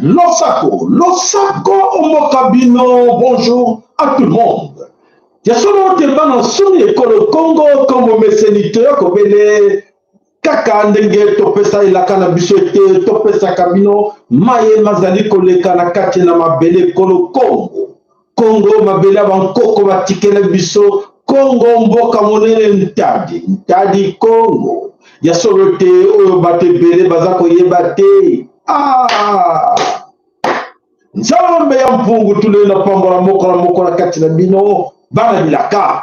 Losako, losako omboka bino, bonjour à tout le monde. Ya solo te bana soni ekolo Congo, Congo meseni toya kobele kaka ndenge topesa elaka na biso ete topesaka bino maye mazali koleka na kati na mabele ekolo Congo. Congo mabele ya bankoko batikela biso Congo mboka monene ntadi ntadi Congo ya solo te oyo bato ebele baza koyeba te ah! Nzambe ya mpungu tulelo na pambola moko na moko na kati na bino bana bilaka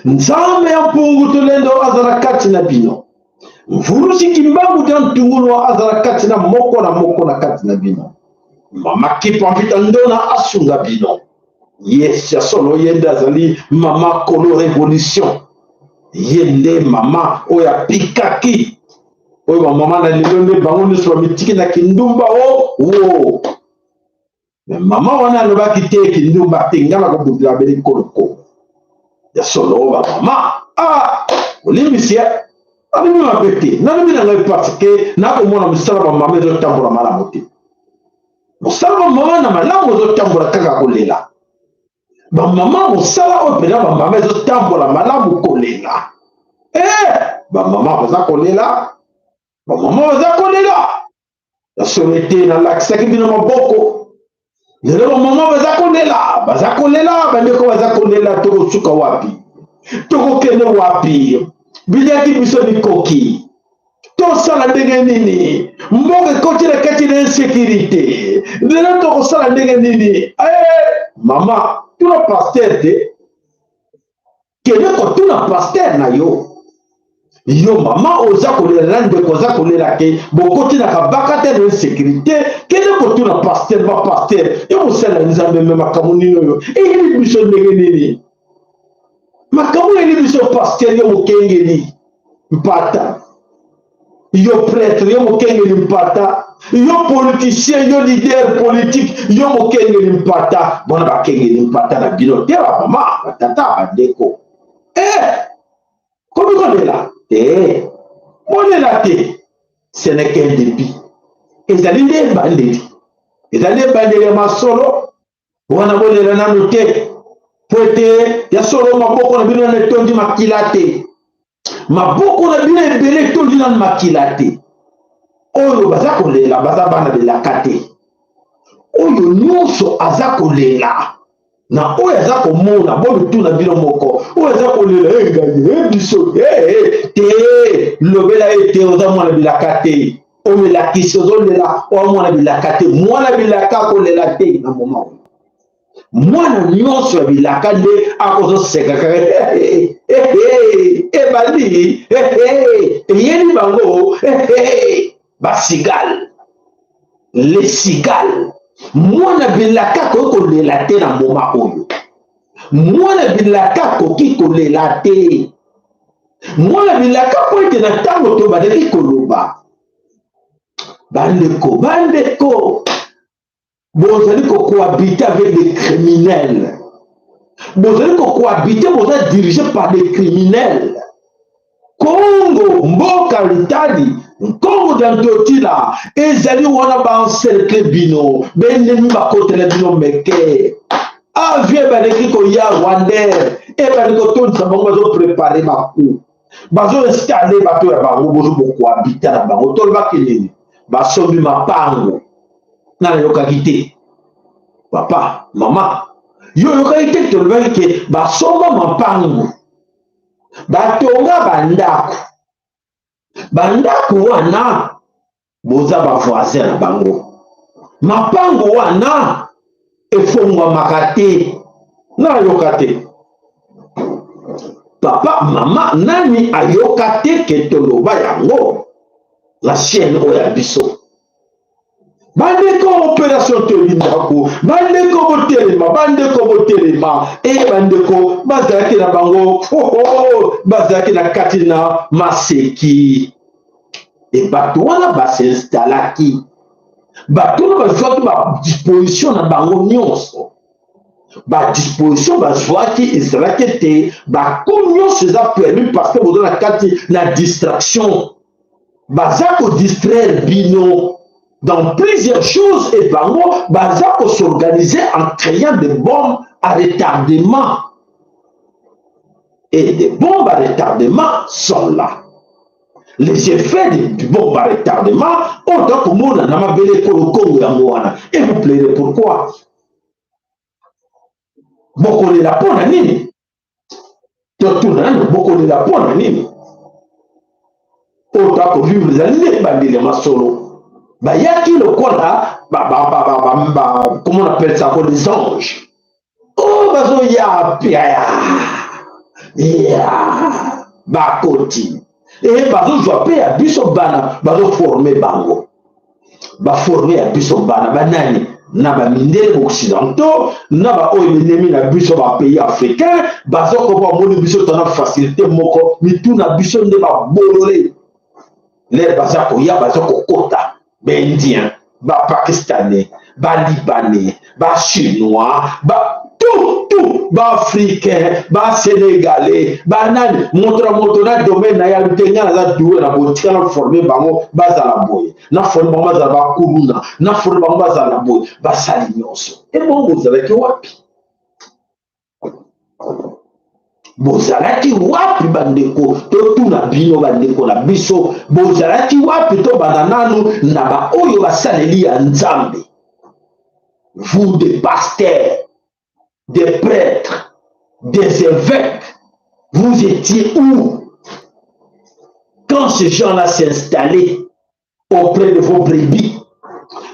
Nzambe ya mpungu tulendo azala kati na bino Mvuluzi Kimbangu dia Ntungulwa azala kati na moko na moko na kati na bino Mama Kipa Vita Ndona asunga bino Yes ya solo ye nde azali mama kolo revolution ye nde mama oyo apikaki oyo bamama na lelo nde bango nyonso bamitiki na kindumba o wo me mama wana alobaki te kindumba te ngai nakobundela beli koloko ya solo bamama ah olimbisi ye alobi mabe te nalobi na ngai parce que nakomona mosala bamama ezotambola malamu te mosala bamama na malamu ezotambola kaka kolela bamama mosala oyo mpenza bamama ezotambola malamu kolela eh bamama baza kolela bamama baza kolela ya solo ete nalakisaki bino maboko lelo bamama baza kolela baza kolela bandeko baza kolela tokosuka wapi tokokende wapi biliaki biso bikoki tosala ndenge nini mboka ekoti na kati na insécurité lelo tokosala ndenge nini eh, mama tuna paster te kende kotuna paster na yo yo mama oza kolela na ndeko oza kolela ke bokoti na kabaka te na insécurité kende kotuna paster ba paster yo mosala ya nzambe me makambo nini oyo eyeli biso ndenge nini makambo eyeli biso paster yo mokengeli mpata yo prêtre yo mokengeli mpata yo politicien yo leader politique yo mokengeli mpata bona bakengeli mpata na bino te bamama batata bandeko eh komi kolela te bolela te ce n'est qu'un début ezali nde ebandeli ezali ebandeli ya masolo wana bolela nanu te mpo ete ya solo maboko na bino nanu etondi makila te maboko na bino ebele etondi nanu makila te oyo baza kolela baza bana belaka te oyo nyonso aza kolela na oyo aza komona bomituna bino moko oyo aza kolela e ngai e biso e te lobela ye te oza mwana bilaka te omelakisi ozolela oa mwana bilaka te mwana bilaka akolela te na moma oyo mwana nyonso ya bilaka nde akozoseka kaka ebandi eyeli bango basigale les cigales mwana bilaka akoki kolela te na moma oyo mwana bilaka akoki kolela te mwana bilaka mpo ete na ntango tobandaki koloba bandeko bandeko bozali kocohabite avec des criminels bozali kocohabite boza dirige par des criminels Congo mboka litali Congo dia Ntotila ezali wana ba encercle bino benemi bakotela bino meke avie baleki koya rwandaire. Ebandi kotondisa bango, bazoprepare baku, bazoinstalle bato ya bango, bozo bokohabita na bango. Tolobaki nini? Basombi mapango. Nga nayokaki te, papa, mama, yo oyokaki te? Tolobaki ke basomba mapango, batonga bandako. Bandako wana boza ba voisin na bango. Mapango wana efongwamaka te. Nayoka te, papa, mama, nani ayoka te ke toloba yango na chaîne oyo ya biso? Bandeko, operation toyebi ndako. Bandeko botelema, bandeko botelema. E bandeko bazalaki na bango, oh, oh, bazalaki na kati na maseki. E bato wana basinstalaki, bato wana bazwaki badisposition na bango nyonso. Badisposition bazwaki ezalaki ete bako nyonso eza permis, parce que boza na kati na distraction, baza kodistraire bino dans plusieurs choses. Et bango baza kosorganiser en créant des bombes à retardement, et des bombes à retardement sont là. Les effets des bombes à retardement oyo tokomona na mabele ekolo Kongo, yango wana. Et vous plairez pourquoi? Bokolela mpo na nini? Totuna nano, bokolela mpo na nini? Oyo toakovivre ezali nde ebandeli ya masolo. Bayaki lokola, comment on appelle ça, les anges oyo bazoya pia ya bakoti e bazozwa mpe ya biso bana, bazoforme bango, baforme ya biso bana banani na bamindele occidentaux na baoyo benemi na biso, bapays africain. Bazokopa bamoni biso tona facilité moko, mitu na biso nde babolole. Lere baza koya, baza kokota, baindien, bapakistanais, balibanais, bachinois, ba tout tout, baafricain, basénégalais, banani, moto na moto na domaine na ye. Te, ngai naza doué na botika, na forme bango bazala boye, na forme bango bazala bakuluna, na forme bango bazala boye. Basali nyonso. Ebongo bozalaki wapi? Bozalaki wapi, bandeko? Totuna bino, bandeko na biso, bozalaki wapi? Tobanda nanu na baoyo basaleli ya Nzambe. Vous, des pasteurs, des prêtres, des évêques, vous étiez où quand ces gens-là s'installaient auprès de vos brebis?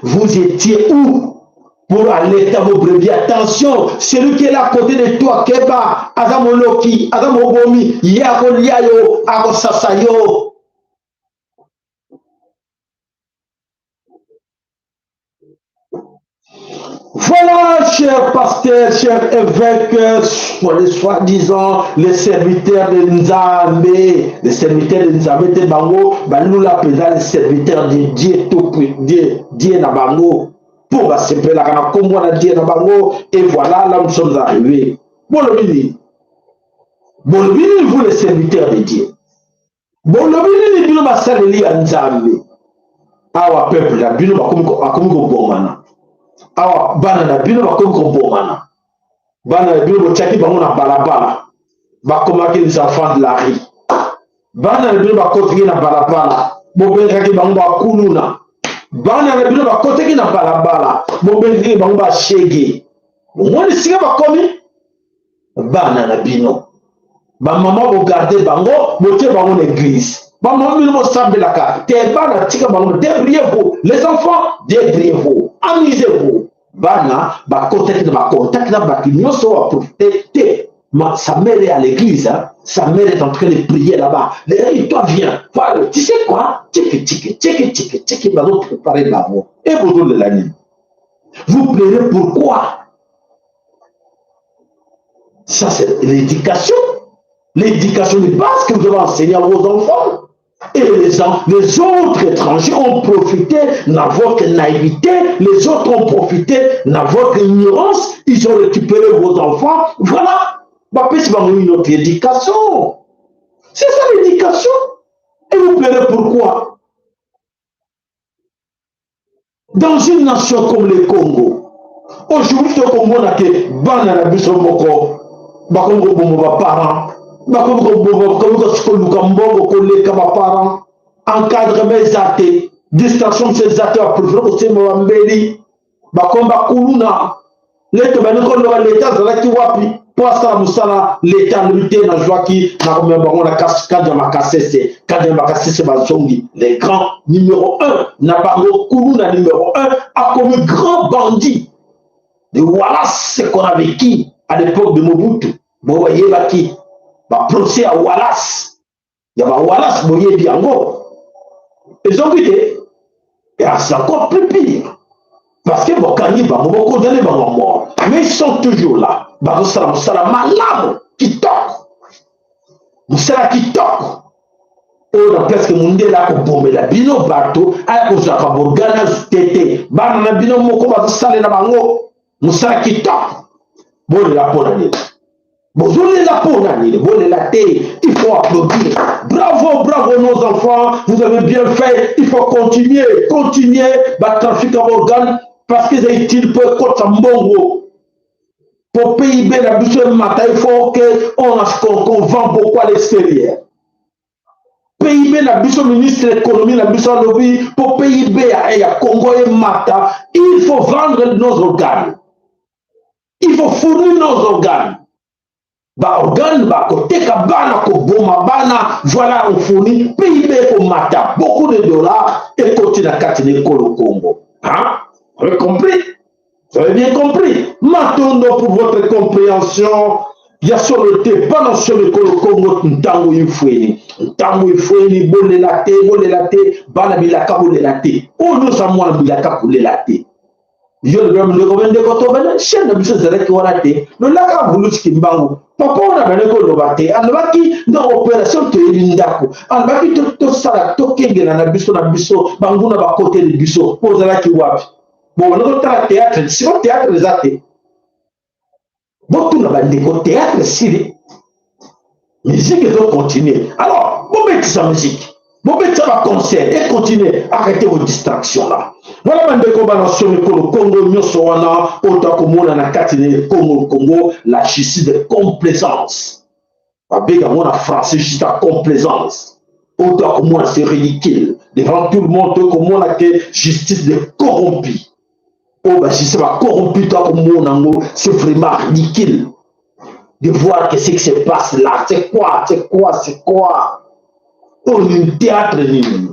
Vous étiez où pour alerter vos brebis? Attention, celui qui est là à côté de toi, keba, aza moloki, aza mobomi, ye akolia yo, akosasa yo. Voilà, chers pasteurs, chers évêques, les soi-disant les serviteurs de Nzambe, les serviteurs de Nzambe te bango, balula mpenza les serviteurs de Dieu, tout Dieu, Dieu na bango, mpo basepelaka na nkombo na Dieu na bango. Et voilà, là nous sommes arrivés. Bolobi nini? Bolobi nini, vous les serviteurs de Dieu? Bolobi nini, bino basaleli ya Nzambe? Awa peuple na bino bakomi kobomana, awa bana na bino bakomi kobomana. Bana na bino botiaki bango na balabala, bakomaki les enfants de la rue. Bana na bino bakotaki na balabala, bobengaki bango bakuluna. Bana na bino bakotaki na balabala, bobengaki bango bashege. Bomoni sika bakomi bana na bino? Bamama, bogarde bango, botie bango na église. Bamama, bino bosambelaka te. Bana, tika bango, débrouillez-vous les enfants, débrouillez-vous, amusez-vous. Bana bakotaki na bacontact na bato nyonso, baprofite te. Sa mère est à l'église, hein? Sa mère est en train de prier là-bas. Et toi, viens. Voilà, tu sais quoi? Tchiki, tchiki, tchiki, tchiki, tchiki, bazo préparer bango. Et bozolela nini? Vous pleurez pourquoi? Ça, c'est l'éducation. L'éducation de base que vous avez enseignée à vos enfants. Et les autres étrangers ont profité de votre naïveté, les autres ont profité de votre ignorance, ils ont récupéré vos enfants. Voilà, une autre éducation. C'est ça l'éducation. Et vous pleurez pourquoi? Dans une nation comme le Congo, aujourd'hui, tokomona ke bana na biso moko. Bakomi koboma baparent, bakomi koboma, bakomi koluka mbongo koleka baparent. Encadrement eza te, distraction mosusu eza te, bapréféré kosemba bambeli, bakomi bakuluna. Leta bandi koloba, leta azalaki wapi mpo asala mosala? Leta alobi te, nazwaki, nakomema bango na Kadiama Kasese. Kadiama Kasese bazongi. Le grand numéro 1 na bango, kuluna numéro 1, akomi grand bandit de Wallace. Ce qu'on a vécu à l'époque de Mobutu, bo bayebaki baprocès ya Wallace, ya baWallace, boyebi yango. Ezongi te, c'est encore plus pire parce que bokangi bango, bokondane bango mort, mais ils sont toujours là, bazosala mosala malamu, kitoko, mosala kitoko oyo na presque mondele akobomela bino bato, aya kozwaka borgane tete, bana na bino moko bazosalela bango mosala kitoko. Bolela mpona nini? Bozolela mpona nini? Bolela te, il faut applaudir. Bravo, bravo nos enfants, vous avez bien fait, il faut continuer, continuer batrafic ya organe parce que eza utile mpo ekotisa mbongo po PIB na biso emata. Il faut que on qu'on vend beaucoup à l'extérieur. PIB na biso, ministre économie na biso alobi mpo PIB ya Congo emata, il faut vendre nos organes, il faut fournir nos organes, baorgane, bakoteka bana, koboma bana. Voilà, on fournit, PIB ekomata, beaucoup de dollars ekoti na kati na ekolo Congo, hein? Vous avez compris? Vous avez bien compris? Matondo pour votre compréhension. Ya solo te, bana solo ekolo Congo, ntango ifweni, ntango ifweni. Bolela te, bolela te, bana bilaka, bolela te. Oyo nyonso mwana bilaka, kolela te. Yo lobi ndeko, ndeko, tobana chaîne na biso ezalaki wana te. Lolaka Vulusi Kimbangu, papa wana bandi koloba te, alobaki nde opération toyebi ndako, alobaki tosala, tokengela na biso na biso, banguna bakoteli biso. Mpo ozalaki wapi? Bon, kotala théâtre siko, théâtre eza te. Botuna bandeko, théâtre esili, musique ezocontinue. Alors bobetisa musique, bobetisa baconcert et continue, arrêtez vos distractions là. Voilà, bandeko bana somi ekolo Congo nyonso wana oyo tokomona na kati na Congo, Congo, la justice de complaisance, babenga yango na français justice de complaisance. Oyo tokomona, c'est ridicule devant tout le monde. Tokomona ke justice de corrompu, oyo bajustice bacorrompu, tokomona yango, c'est vraiment ridicule de voir que ce qui se passe là, c'est quoi? C'est quoi? C'est quoi? Oyo nini? Théâtre nini?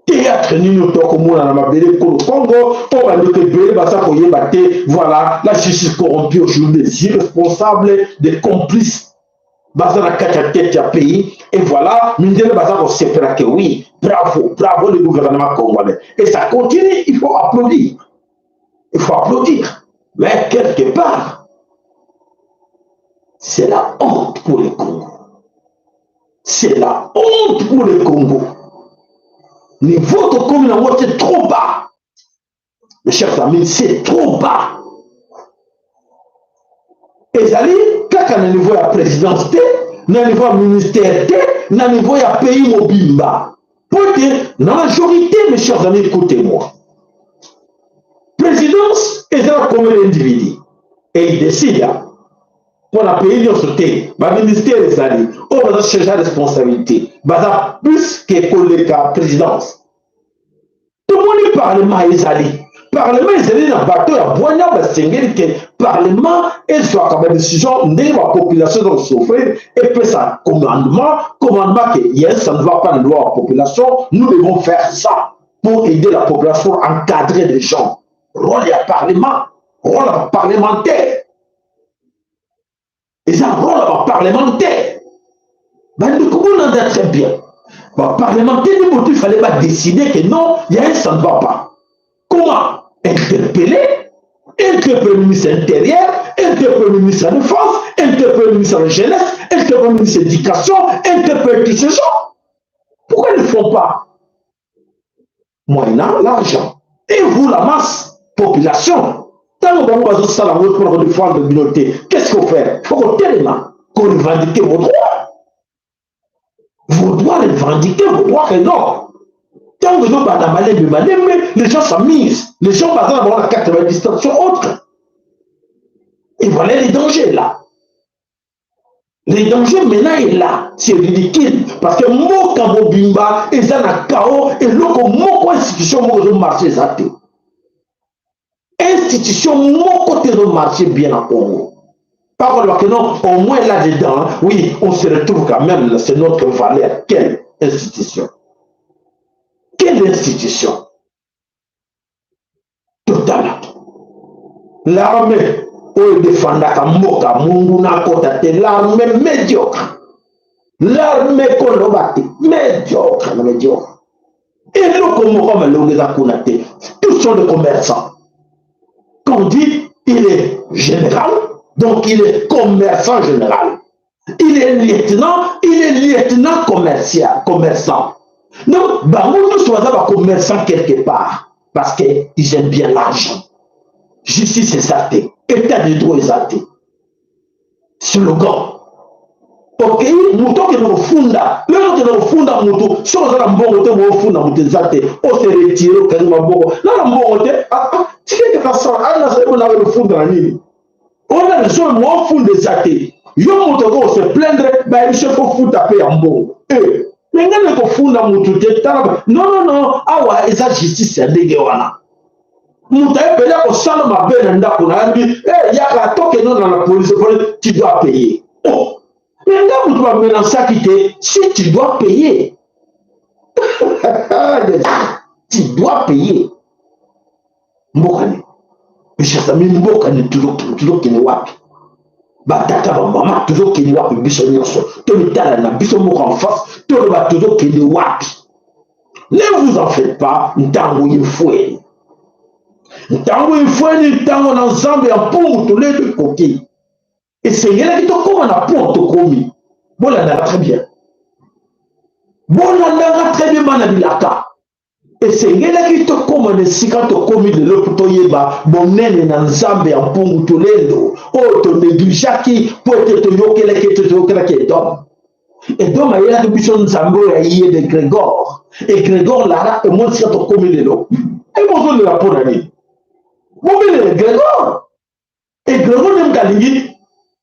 Théâtre nini tokomona na mabele ekolo Congo oyo bandeko ebele baza koyeba te? Voilà la justice corrompue aujourd'hui, des irresponsables, des complices baza na kati ya tête ya pays. Et voilà, mindele baza kosepela ke oui, bravo, bravo le gouvernement congolais, et ça continue. Il faut applaudir, il faut applaudir, mais quelque part c'est la honte pour le Congo, c'est la honte pour le Congo. Niveau tokomi nango, c'est trop bas, mes chers amis, c'est trop bas. Ezali kaka na niveau ya présidence te, na niveau ya ministère te, na niveau ya pays mobimba, po ete na majorité, mes chers amis, écoutez-moi, présidence eza na combien d'individus et il décide mpo na pays nyonso te? Baministère ezali oyo baza charge ya responsabilité, baza plus ke koleka présidence. Tomoni parlement ezali, parlement ezali na bato ya bwanya, basengeli ke parlement ezwaka badécision ndenge bapopulation eza kosouffrir, epesa commandement, commandement ke yes, ça ne va pas na droit ya population, nous devons faire ça pour aider la population, encadrer les gens. Rôle ya parlement, rôle ya parlementaire, eza rôle ya baparlementaire. Bandeko, bolanda très bien, baparlementaire nde moto il fallait badécider que non, il y a un, ça ne va pas. Comment interpeller? Interpeller le ministre intérieur, interpeller le ministre de la Défense, interpeller le ministre de la Jeunesse, interpeller le ministre de l'Éducation, interpeller tous ces gens. Pourquoi ils ne font pas, moyennant l'argent? Et vous, la masse population, ntango bango bazosala yango mpona kodéfendre bino te, qu'est-ce qu'on fait? Faut kotelema, korevendiquer vos droits, vos droits, revendiquer vos droits, que non, ntango ezobanda malembe malembe, les gens s'amusent, les gens baza na bango na kati ya badistraction autre, et voilà les dangers là. Le danger maintenant est là, c'est ridicule parce que mboka mobimba eza na chaos, eloko moko institution moko ezo marcher eza te. Institution moko te ezo marcher bien na Congo. Pas que non, au moins là-dedans, oui, on se retrouve quand même, c'est notre valeur. Quelle institution? Quelle institution? Totala l'armée oyo edefandaka mboka, monguna akota te. L'armée médiocre, l'armée koloba te, médiocre na médiocre, eloko moko malongo eza kuna te. Tous sont des commerçants. Quand on dit il est général, donc il est commerçant général. Il est lieutenant, il est lieutenant commercial, commerçant. Donc bango nyonso baza bacommerçant quelque part parce que ils aiment bien l'argent. Justice eza te, état de droit eza te. Slogan okei, moto okende kofunda lelo, okende kofunda moto soki oza na mbongo te, mofunda moto eza te. Ose retire, okangi maboko na na mbongo te, tika kaka sala anazali na kofunda na nini ona raison mofunda eza te. Yo moto oko ose plaindre, bayebi so kofuta mpe ya mbongo e me ngai na kofunda motu te. Tala, non, non, non, awa eza justice ya ndenge wana. Moto ayebeli akosala mabe na ndako na yambi, yaka tokende na la police, police, tu dois payer. Oh, mais nga moto bamenaçaki te. Si tu dois payer, tu dois payer. Mboka nini, mes amis? Mboka nini? Tozokende wapi? Batata, bamama, tozokende wapi? Biso nyonso tomitala na biso moko en face, toloba tozokende wapi? Ne vous en faites pas, ntango efweni, ntango efweni, ntango na Nzambe ya mpungu tolebi ekoki. Esengelaki tokóma na point tokomi. Bolandaka très bien, bolandaka très bien, bana bilaka. Esengelaki tokóma na esika tokómi lelo mpo toyeba bonene na Nzambe ya mpungu tolendo oyo tonégligeaki mpo ete toyokelaki ete toyokelaki Edom. Edom ayelaki biso Nzambe oyo aye de Grégor Egrégor lara. Emoni esika tokómi lelo, ebozolela mpo na nini? Bobelela Egrégor. Egrégor nde moto alingi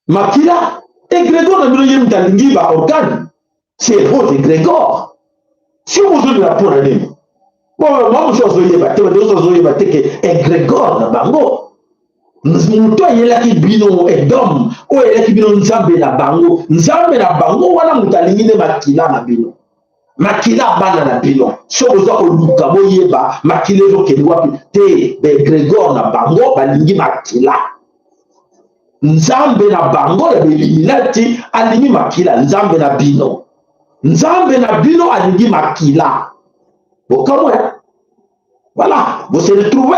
makila. Egrégor na bino, ye moto alingi baorgane, c'est votre égrégore. Si bozolela mpo na nini? Ma mosusu azoyeba te, bato azoyeba te ke égrégore na bango, moto ayelaki bino Edom, oyo ayelaki bino nzambe na bango, nzambe na bango wana moto alingi nde makila na bino, makila bana na bino. Soki oza koluka boyeba makila ezokende wapi te, baégrégore na bango balingi makila. Nzambe na bango ya bailluminati alingi makila. Nzambe na bino, Nzambe na bino alingi makila. Bokamwe, voilà, vous se retrouvez.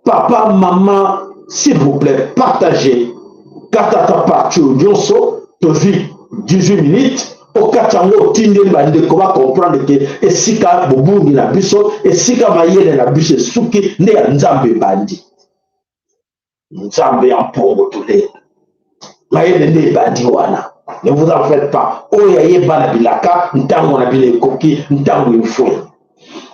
Papa, maman, s'il vous plaît, partagez. Katata parti nyonso, tozwi 18 minutes okati yango, otindeli bandeko bacomprendre ke esika bobungi na biso, esika mayele na biso esuki, nde ya Nzambe ebandi. Nzambe ya mpongo tolela, mayele nde ebandi wana. Ne vous en faites pas, oyo ayeba na bilaka, ntango na bino ekoki, ntango efweni.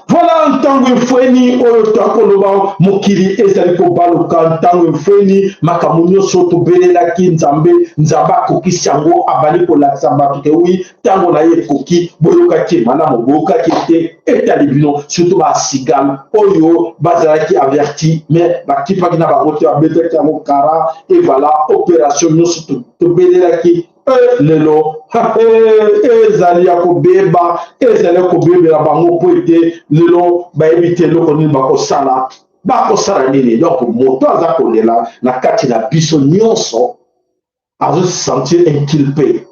Voilà, ntango efweni oyo tokoloba mokili ezali kobaluka. Ntango efweni, makambo nyonso tobelelaki Nzambe, Nzambe akokisi yango. Abandi kolakisa bato ke oui, ntango na ye ekoki. Boyokaki malamu, boyokaki te, etali bino. Surtout basigale oyo bazalaki averti, mais bakipaki na bango te, babetaki yango kara. Et voilà, opération nyonso tobelelaki lelo ezali ya kobeba, ezali ya kobebela bango mpo ete lelo bayebi te eloko nini bakosala, bakosala nini. Donc moto aza kolela na kati na biso nyonso azosentir inculpé,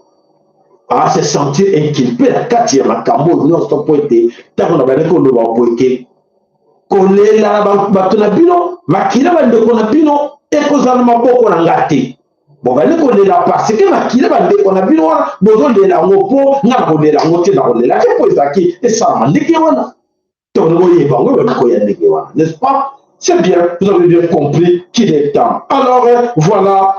ase sentir inculpé na kati ya makambo oyo nyonso, mpo ete ntango na bandaki koloba boye ke kolela bato na bino, makila bandeko na bino ekozala na maboko na nga te. Bobandi kolela parce que makila bandeko na bino wana bozolela yango, mpo nga na kolela yango te, na kolela te mpo ezalaki esalama ndenge wana. Tokende koyeba yango, ebandi koya ndenge wana, n'est-ce pas? C'est bien, vous avez bien compris qu'il est temps. Alors voilà,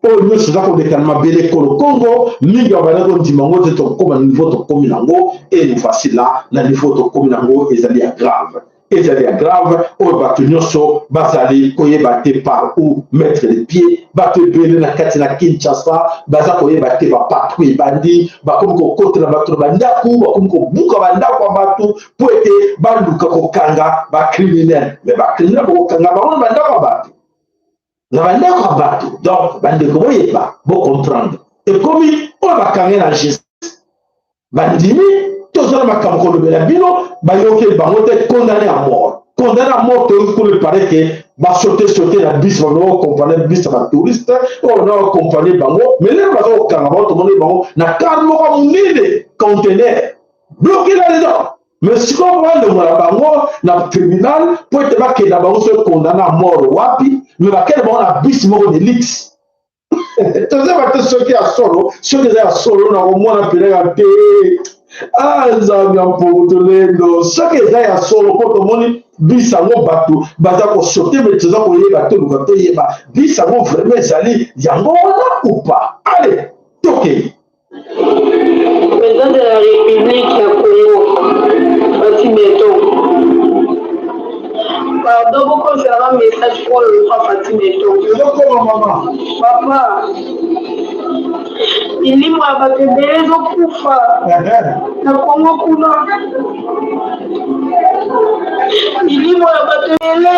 oyo nyonso eza koleka na mabele ekolo Congo, mingi babanda kondima yango te. Tokóma na niveau tokómi nango, et nous voici là na niveau tokómi nango, ezali ya grave. Ezali ya grave oyo bato nyonso bazali koyeba te par où mettre les pieds. Bato ebele na kati na Kinshasa baza koyeba te, bapatrouille ebandi, bakomi kokotela bato na bandako, bakomi kobuka bandako ya bato mpo ete baluka kokanga bacriminel. Me bacriminel bakokanga bango na bandako ya bato, na bandako ya bato. Donc bandeko, boyeba, bocomprendre, ekomi oyo bakangi na justice, bandimi toza na makambo kolobela bino, bayokeli bango te, condamné à mort, condamné à mort. Toyoki kuna epare ke basote sote na bis, bana okompane bis ya batouriste oyo na okompane bango, mais lelo baza kokanga bango, tomoni bango na car moko monene, conteneur bloqué là dedans. Mais sikoyo balongola bango na tribunal mpo ete bakenda bango soki condamné à mort wapi, mais bakenda bango na bis moko de luxe. Toza bato, soki ya solo, soki eza ya solo, nakomona peleka te. Ah, Nzambe ya mpongo, tolendo, soki eza ya solo, mpo tomoni bis yango bato baza kosote, me toza koyeba, toluka toyeba bis yango vraiment ezali yango wana ou pas. Allez, tokei. Président de la République ya Congo, Fatshi Beton. Pardon, bokoselaka message oyo epa Fatshi Beton. Ezokoma, mama. Papa, milimo ya bato ebele ezokufa na Congo kuna. Milimo ya bato ebele.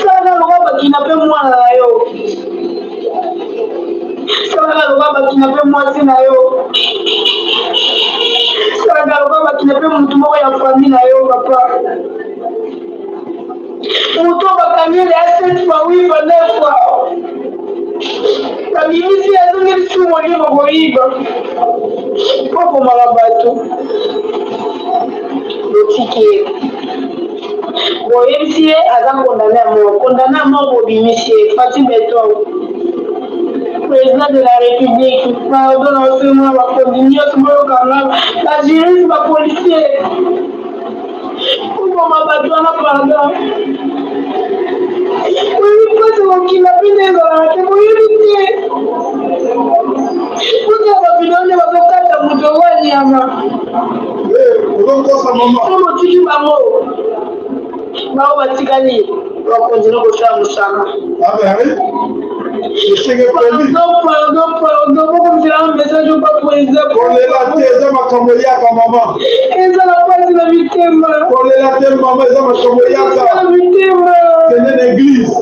Sala lokola bakina mpe mwana na yo. Salaka lokola bakina mpe mwasi na yo. Salaka lokola bakina mpe motu moko ya famille na yo, papa. Moto bakangi ya 7 fois, 8 fois, 9 fois. Babimisi, azongi lisusu molimo koyiba mpo abomaka bato. Botiki ye, boyebisi ye aza condamné à mort, condamné à mort, bobimisi ye. Fatshi Beton, président de la République, pardon, na osenga bakonzi nyonso boyokanga, bajuriste, bapolicier, koboma bato wana, pardon. Boyebi mpasi kokila mpe nde ezalaka te, boyebi te. Kuta bavideo nde bazokata moto wa nyama. Ozokosa, mama. So botiki bango, bango batikali, bakontinue kosala mosala. Pardon, pardon, pardon, bokomiselanga message opa président. Kolela te, eza makambo eyaka, mama. Eza na mpasi na mitema. Kolela te, mama, eza makambo eyaka. Na mitema. Kende na église.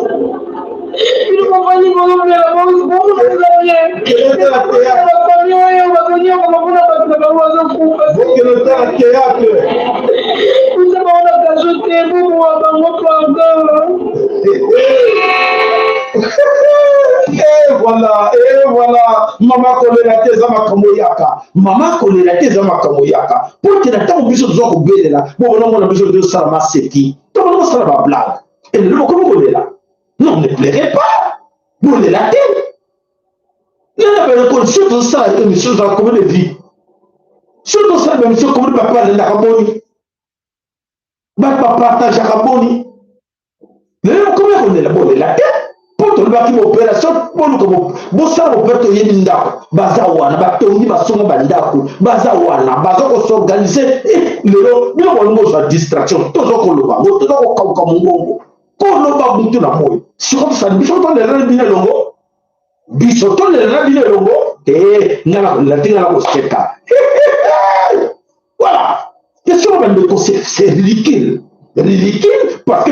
Bino bofandi, bozomela, bomozela bien. Bafamille oyo bazonyokama mpona bato na bango bazokufa. Bokende otala théâtre. Kusa bango na kaso te, bobowa bango, pardon. Et voilà, et voilà, mama, kolela te, eza makambo eyaka. Mama, kolela te, eza makambo eyaka. Mpo te na ntango biso toza kobelela, bobona mona biso tozosala maseki, tobona kosala bablague, elelo bokomi kolela. Non, ne pleurez pas, bolela te. Nana barecondition, tozosala émission za combien de vie? Soki tosala baémission, combien bato balendaka boni, bato bapartageaka boni? Lelo bokomi ya kolela, bolela te, mpo tolobaki baopération, boluka bosala bopere. Toyebi ndako baza wana, batongi, basonga bandako, baza wana, baza kos'organiser. Lelo bino bolingi ozwa distraction. Toza koloba ngo, toza kokauka mongongo, koloba butu na moi. Siko tosali biso tolela na bino elongo, biso tolela na bino elongo te. Nga na kolela te, nga na koseka. Voilà question, bandeko, c'est ridicule, ridicule, parce que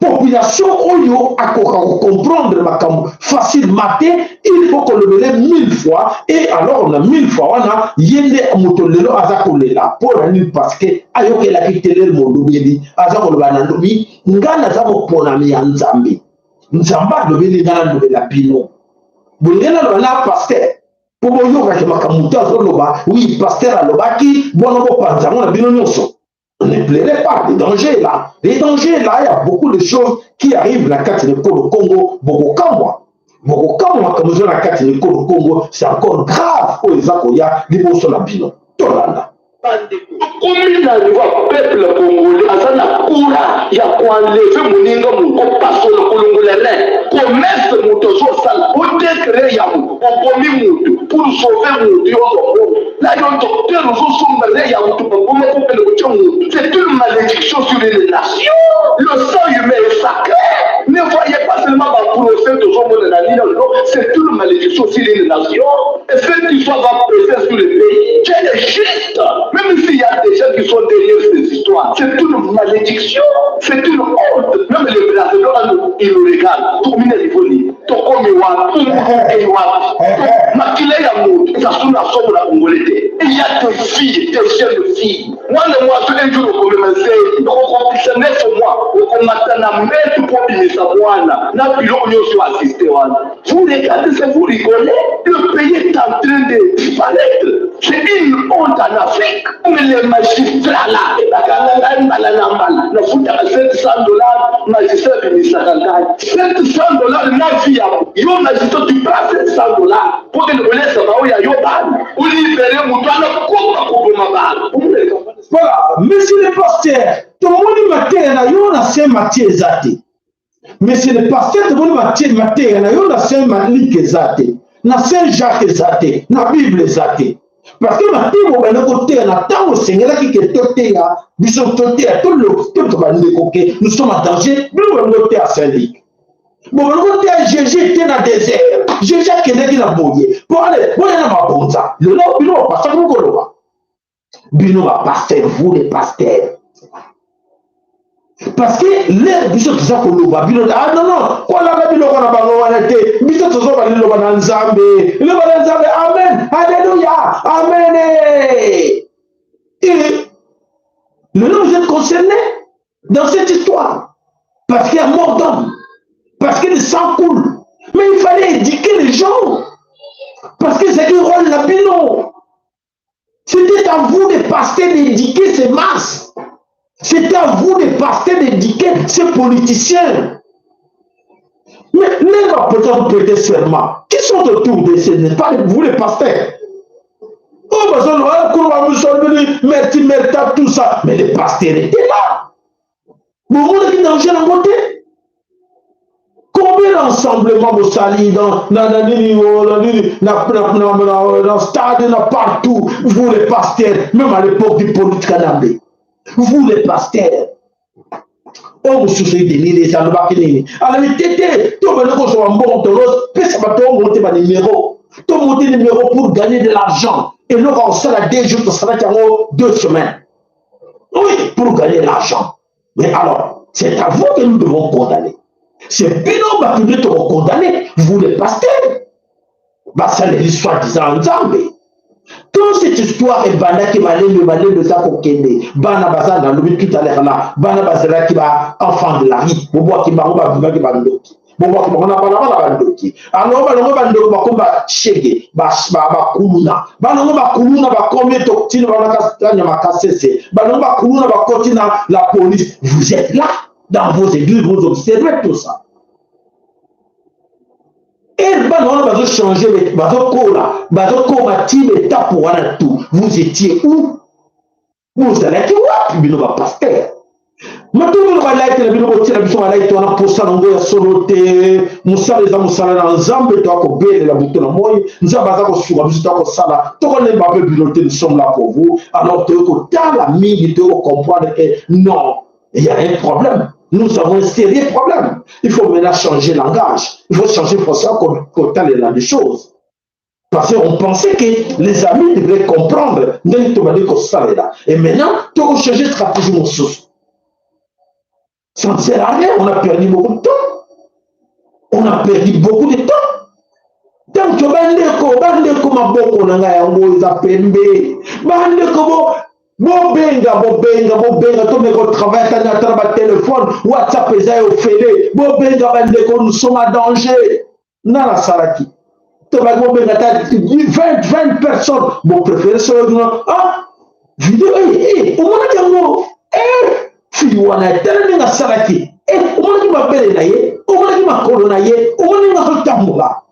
population oyo akoka kocomprendre makambo facilement te. Il faut kolobele mille fois, et alors na mille fois wana, ye nde moto lelo aza kolela. Mpo na nini? Parce que ayokelaki telele molobeli aza koloba na ndobi: nga naza moponami ya Nzambe, Nzambe alobeli nga nalobela bino. Bolingi naloba na pasteur mpo boyokaki makambo moto azoloba. Oui, pasteur alobaki bwana, bopanza yango na bino nyonso. Ne pleurez pas, les dangers là. Les dangers là, il y a beaucoup de choses qui arrivent na kati na ekolo Congo. Bokokamwa. Bokokamwa makambo eza na kati na ekolo Congo, c'est encore grave oyo eza koya liboso na bino. Tolanda. Tokomi na niveau ya peuple congolais aza na courage ya koenlever moninga, moto kopasola, kolongola lin commerce moto azosala, oteka. erreur ya motu, obomi motu pour sauver motu, yo ozwa mbongo na yo docteur ozosomba erreur ya motu, baboma kokende kotia motu. C'est une malédiction sur une nation. Le sang humain est sacré. Ne voyez pas seulement ba procès tozomona na nini, non, c'est une malédiction sur une nation et cette histoire va peser sur le pays. Dieu est juste, même s'il y a des gens qui sont derrière ces histoires. C'est une malédiction, c'est une honte. Même les Brasileiros, ils nous regardent. Tokomi na niveau nini? Tokomi wapi? Ei wapi? Makila ya moto eza sous na somo na congolais te. Il y a des filles, des jeunes filles. Mwana mwasi, un jour okomema nzeli, okokokisa 9 mois, okomata na mbetu mpo obimisa mwana na biloko nyonso assiste wana. Vous regardez ça, vous rigolez. Le pays est en train de disparaître. C'est une honte en Afrique. Mais les magistrats là, bakanga ngai mbala na mbala, nafutaka 700 $, magistrat abimisaka ngai. 700 $ na vie ya yo magistrat, tu prends 700 $ mpo kende kolesa bao ya yo bana, olibere moto wana koma koboma bana. Voilà, monsieur le pasteur, tomoni mateya na yo na Saint Matthieu eza te. Monsieur le pasteur, tomoni mateya na yo na Saint Luc eza te, na Saint Jacques eza te, na Bible eza te, parce que mateya bobanda koteya na ntango esengelaki ke toteya biso, toteya to bandeko ke nous sommes en danger. Bino bobanda koteya Saint Luc, bobanda koteya Jésus te na désert, Jésus akendaki na boye po ale boya na mabonza. Lelo bino bapasteur bokoloba, bino bapasteur, vous les pasteurs, parce que l'heure biso toza koloba, bino: "Ah non, non, kolanda biloko na bango wana te, biso tozoba liloba na Nzambe, liloba na Nzambe." Amen, alléluia, amen. Et lelo vous êtes concernés dans cette histoire parce qu'il y a mort d'homme, parce que le sang coule. Mais il fallait éduquer les gens parce que c'est un rôle na bino. C'était à vous de pasteurs d'éduquer ces masses. C'était à vous de pasteurs d'éduquer ces politiciens. Mais les va peut-être prêter serment. Qui sont autour de ces, n'est pas vous les pasteurs? Oh, merci, merci, tout ça. Mais les pasteurs étaient là. Vous voulez danger dans côté? Combien d'ensemblements bosali dans nini, na, na, na, na, na stade, na partout, vous les pasteurs, même à l'époque du politique Kanambe, vous les pasteurs. Oyo mosusu Denis Lessie alobaki nini? Alobi te te, tobandi kozwa mbongo, tozopesa bato oyo monte banuméro, tomonte numéro pour gagner de l'argent. Eloko akosala 2 jours, tosalaki yango 2 semaines, oui, pour gagner l'argent. Mais alors, c'est à vous que nous devons condamner. C'est bino bato nde tokokondamner, vous les pasteurs, basaleli soi-disant Nzambe. Quand cette histoire ebandaki malembe malembe, eza kokende, bana baza, nalobi tout à l'heure là, bana bazalaki ba enfant de la rue, bobwaki bango, babimaki bandoki, bobwaki bango na balabala, bandoki. Alors balongo bandoki, bakomi bashege, bakuluna. Balongo bakuluna, bakomi tokotini banakanya makasese. Balongo bakuluna, bakoti na la police. Vous êtes là dans vos églises, vous observez tout ça. Et bana wana bazochange, bazokola, bazokoma ti étape wana tout. Vous étiez où? Bozalaki wapi, bino bapasteur? Matongelo balaite na bino, botiela biso balaite wana, mposa nango ya solo te. Mosala eza mosala na Nzambe, toya kobelela butu na moi. Nzambe aza kosunga biso, toya kosala, tokolemba mpe bino te. Nous sommes là pour vous. Alors toyei kotala mingi, toyei kocomprendre que non, il y a un problème. Nous avons un sérieux problème. Il faut maintenant changer langage, il faut changer façon kotalela les choses, parce qu'on pensait que les amis devraient comprendre ndenge tobandi kosalela. Et maintenant tokochanger stratégie mosusu. Ça ne sert à rien, on a perdu beaucoup de temps. On a perdu beaucoup de temps. Donc bandeko, bandeko, maboko na ngai yango eza pembe. Bandeko, bo bobenga, bobenga, bobenga, tomeka kotravaille ata ata na batelefone, WhatsApp eza ya ofele. Bobenga bandeko, nous sommes en danger. Nga nasalaki, tobaki bobenga ata 20 20 personnes. Bopréféré solo: "Ah, video, omonaki yango, fille wana, tala ndenge asalaki, omonaki mabele na ye, omonaki makolo na ye, omoni ndenge azotambola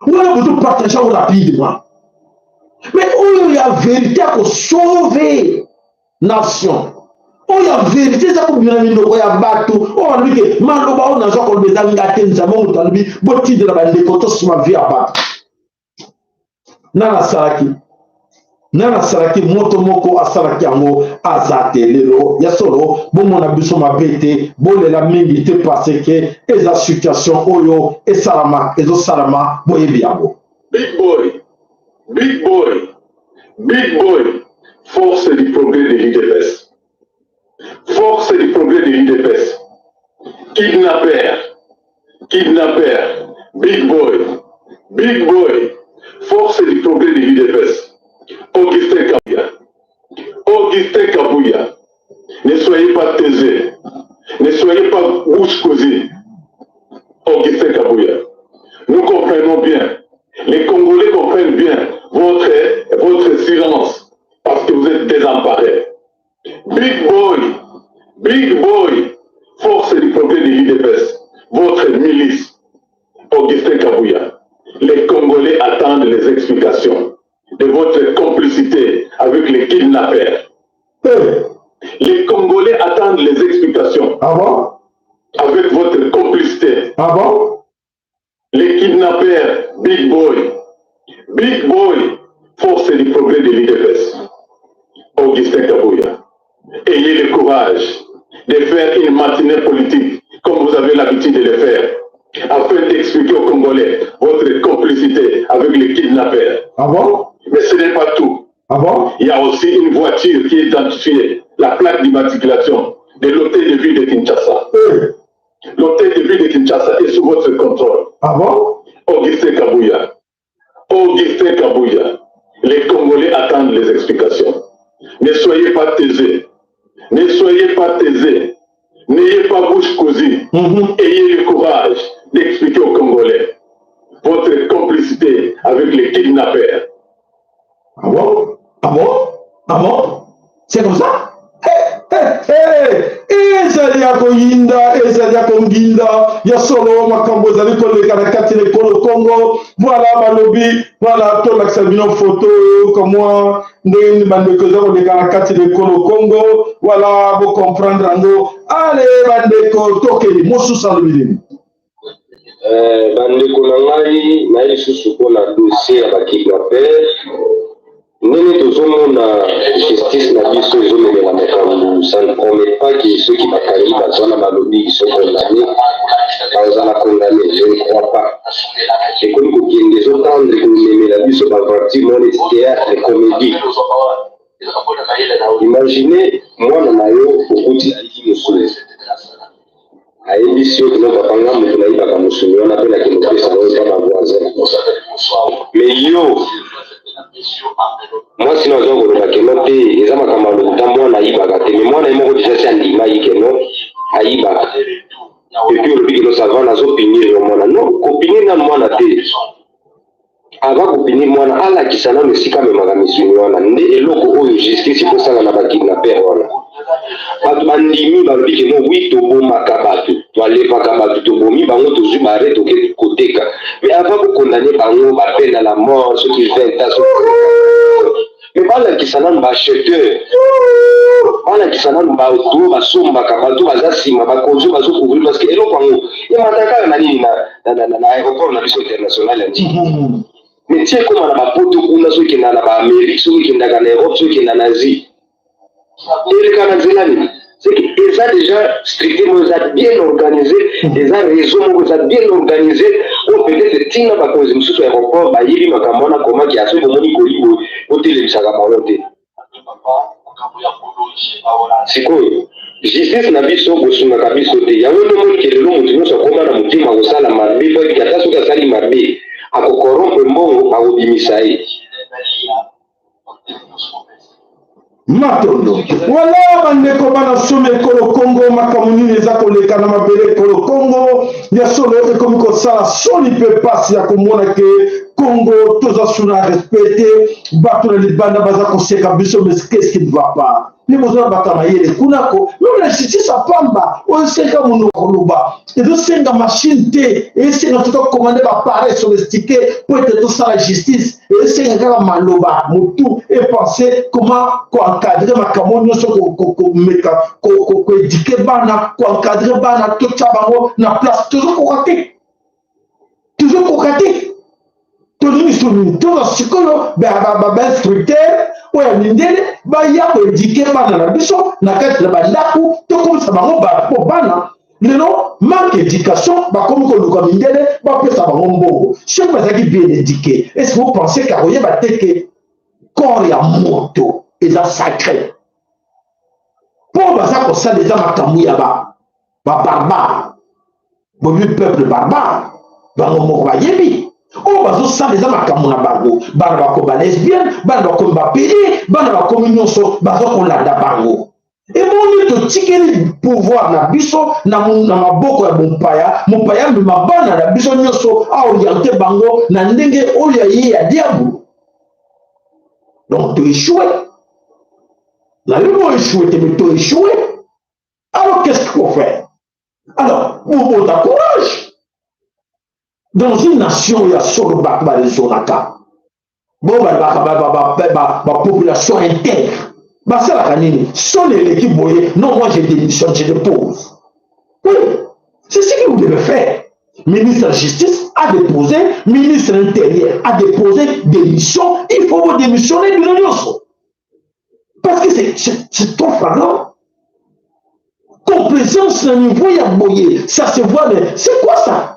wana." Bozopartage yango rapidement. Mais oyo ya vérité ya kosauve nation, Oyo ya verite eza kobima na minoko ya bato oyo balobi ke maloba oyo nazwa koloba eza nga te, Nzambe moto alobi botindela bandeko tosima vie ya bato. Nani asalaki? Nani asalaki? Moto moko asalaki yango aza te. Lelo ya solo bomona biso mabe te, bolela mingi te, parce que eza situation oyo esalama, ezosalama, boyebi yango. Big boy, big boy, big boy, force du progrès de l'UDPS. Force du progrès de l'UDPS. Kidnapper, kidnapper, big boy, big boy, force du progrès de l'UDPS. Augustin Kabuya, Augustin Kabuya, ne soyez pas taisés, ne soyez pas bouche cousue. Augustin Kabuya, nous comprenons bien, les Congolais comprennent bien votre, votre silence parce que vous êtes désemparés. Big boy, big boy, force du progrès de l'UDPS, votre milice, Augustin Kabuya. Les Congolais attendent les explications de votre complicité avec les kidnappeurs. Les Congolais attendent les explications. Ah bon? Avec votre complicité. Ah bon? Les kidnappeurs, Big Boy, Big Boy, force du progrès de l'UDPS, Augustin Kabuya. Ayez le courage de faire une matinée politique comme vous avez l'habitude de le faire, afin d'expliquer aux Congolais votre complicité avec les kidnappeurs. Ah bon? Mais ce n'est pas tout. Ah bon? Il y a aussi une voiture qui est identifiée, la plaque d'immatriculation de l'hôtel de ville de Kinshasa. L'hôtel de ville de Kinshasa est sous votre contrôle. Ah bon? Augustin Kabuya. Augustin Kabuya. Les Congolais attendent les explications. Ne soyez pas taisés. Ne soyez pas taisés. N'ayez pas bouche cousue. Ayez le courage d'expliquer aux Congolais votre complicité avec les kidnappeurs. Ah bon? Ah bon? Ah bon? C'est comme ça? Hey, hey, hey. Ezali ya koyinda, ezali ya konginda, ya solo makambo ezali koleka na kati na ekolo Congo. Voilà balobi, voilà tolakisa bino photo oyo kamwa ndenge nini bandeko eza koleka na kati na ekolo Congo. Voilà bo comprendre yango. Ale bandeko tokei mosusu alobi nini? Bandeko na ngai, naye lisusu mpona dossier ya bakidnapper. Ndenge tozomona justice na biso ezomemela makambo, ça ne promet pas que soki bakangi bato wana balobi ils sont condamnés, bazala condamné, je ne crois pas. Ekomi kokende ezotendre komemela biso baventure moko neti théâtre comédie. Imagine mwana na yo okuti ayibi mosuni, ayebisi yo kino papa nga moto nayibaka mosuni wana mpe nakende kopesa yango epa ba voisin. Mais yo mwasi na aza koloba keno te, eza makambo ya lokuta, mwana ayibaka te. Mais mwana ye moko deja si andimaki keno ayibaka, et puis olobi keno ça va, nazopinir yo mwana. Non, kopinir nanu mwana te. Avant kopinir mwana, alakisa nanu esika amemaka misuni wana. Nde eloko oyo justice ekosala na bakidnapper wana. Bato bandimi balobi ke no wi, tobomaka bato, toalevaka bato, tobomi bango, tozwi bare toke koteka. Mais avant kokondane bango bapeine à la mort, soki 20 ans, soki, mais balakisa nanu baacheteur, balakisa nanu bato oyo basombaka, bato baza nsima, bakonzi oyo bazocouvrir, parce que eloko yango emata kaka na nini na aéroport na biso international ya Ndjili. Mais ti ekóma na bapoto kuna, soki ekenda na baamérique, soki ekendaka na Europe, soki ekenda na Asie, eleka na nzela nini? C'est que eza déjà structure moko eza bien organisé, eza réseau moko eza bien organisé, oyo peut-être ntina bakonzi mosusu ya aéroport bayebi makambo wana. Komaki ya soki bomoni koli boye, botelemisaka bango te. Sikoyo justice na biso bosungaka biso te. Yango nde omoni ke lelo moto nyonso akóma na motema kosala mabe, po ete ata soki asali mabe, akokorompre mbongo, akobimisa ye. Matondo. Wala bandeko bana somi ekolo Kongo, makambo nini eza koleka na mabele ekolo Kongo? Ya solo ekomi kosala soni mpe pasi ya komona ke Kongo Congo toza sous na respect te, bato na libanda baza koseka biso, mais qu'est-ce qui ne va pas? Mpe boza na bato ya mayele kuna ko meme na justice ya pamba oyo esenga monoko koloba, ezosenga machine te, esenga to tokomande baappareil sophistiqué mpo ete tosala justice, esenga kaka maloba motu epense comment koencadre makambo nyonso, komeka koedike bana, koencadre bana, totya bango na place. Tozokoka te, tozokoka te. Tolingi biso nini? Toza sikoyo bainstructeur oyo ya mindele baya koedike bana na biso na kati na bandako, tokomisa bango bato, mpo bana lelo manque éducation, bakomi koluka mindele bapesa bango mbongo. Soki bazalaki bien éduqué, est ce que vous pensez kakoyeba te ke corps ya moto eza sacré? Mpo baza kosala eza makambo ya babarbare. Boyebi peuple barbare, bango moko bayebi oyo bazosala eza makambo na bango. Bana bakomi balesbienne, bana bakomi bapede, bana bakomi nyonso, baza kolanda bango. Ebongi totikeli pouvoir na biso na maboko ya mompaya. Mopaya amema bana na biso nyonso, aoriente bango na ndenge oyo ya ye ya diabolo. Donc toéchoue, nayebi boéchoue te, mais toéchoue. Alors qu'est-ce qu'il faut faire? Alors bobota courage. Dans une nation ya solo, bato barezonaka bo balobaka bapopulation intègre basalaka nini? Solo eleki boye, non, moi je démissionne, je dépose. Oui, c'est ce que vous devez faire. Ministre de la Justice a déposé, ministre de l'Intérieur a déposé démission. Il faut vous démissionner bino nyonso parce que c'est trop flagrant. Complaisance na niveau ya boye, ça se voit. Mais c'est quoi ça?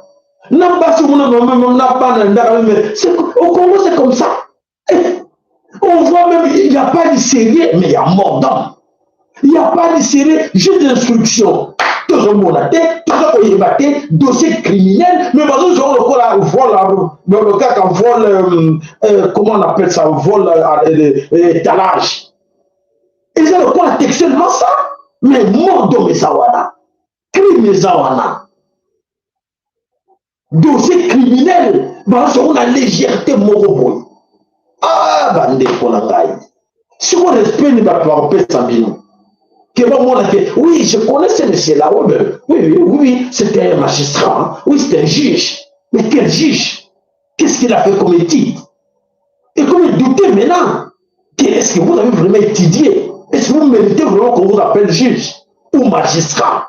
Na basi omona na bana ndaka, mais au Congo c'est comme ça. Eh, on voit même, il n'y a pas de sérieux, mais il y a mort d'homme. Il n'y a pas de sérieux, juste d'instruction. Tozomona te, toza koyeba te, dossier criminel, mais bazozwa lokola vol, kaka vol, comment on appelle ça, vol étalage. Eza lokola textuellement ça, mais mort d'homme eza wana, crime eza wana, dossier criminel, bazozwa na légèreté moko boye. Ah, bandeko na ngai, siko respect ni bato bakopesa bino ke bamona ke oui, je connais ce monsieur là, oui, oui, oui, oui, c'était un magistrat, hein? Oui, c'est un juge, mais quel juge? Qu'est-ce qu'il a fait comme étude? Et comme douter maintenant, est-ce que vous avez vraiment étudié? Est-ce que vous méritez vraiment qu'on vous appelle juge ou magistrat?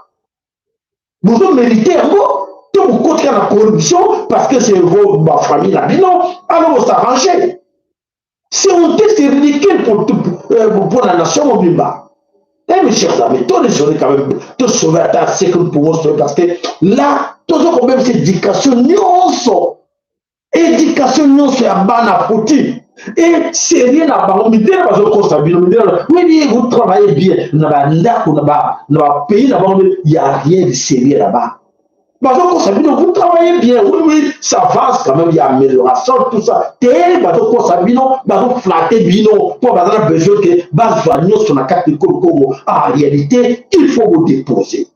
Vous méritez yango to bokotika na corruption parce que c'est vos bafamille na bino? Alors bosarrange. C'est honteux, c'est ridicule pour la nation mobimba. Eh, mes chers amis, tous les quand même, tous sauver ata ce que nous pouvons sauver, parce que là, tozo kobebisa éducation nyonso, éducation nyonso ya bana fouti et sérieux na bango. Mindele bazokosa bino, mindele, oui oui, vous travaillez bien na bandako, na bapays na bango, il y a rien de sérieux là-bas. Bazokosa bino, vous travaillez bien, oui oui, ça avance quand même, il y a amélioration, tout ça te. Bazokosa bino, bazoflatte bino mpo baza na besoin ke bazwa nyonso na kati ekolo Kongo. En réalité, il faut vous déposer.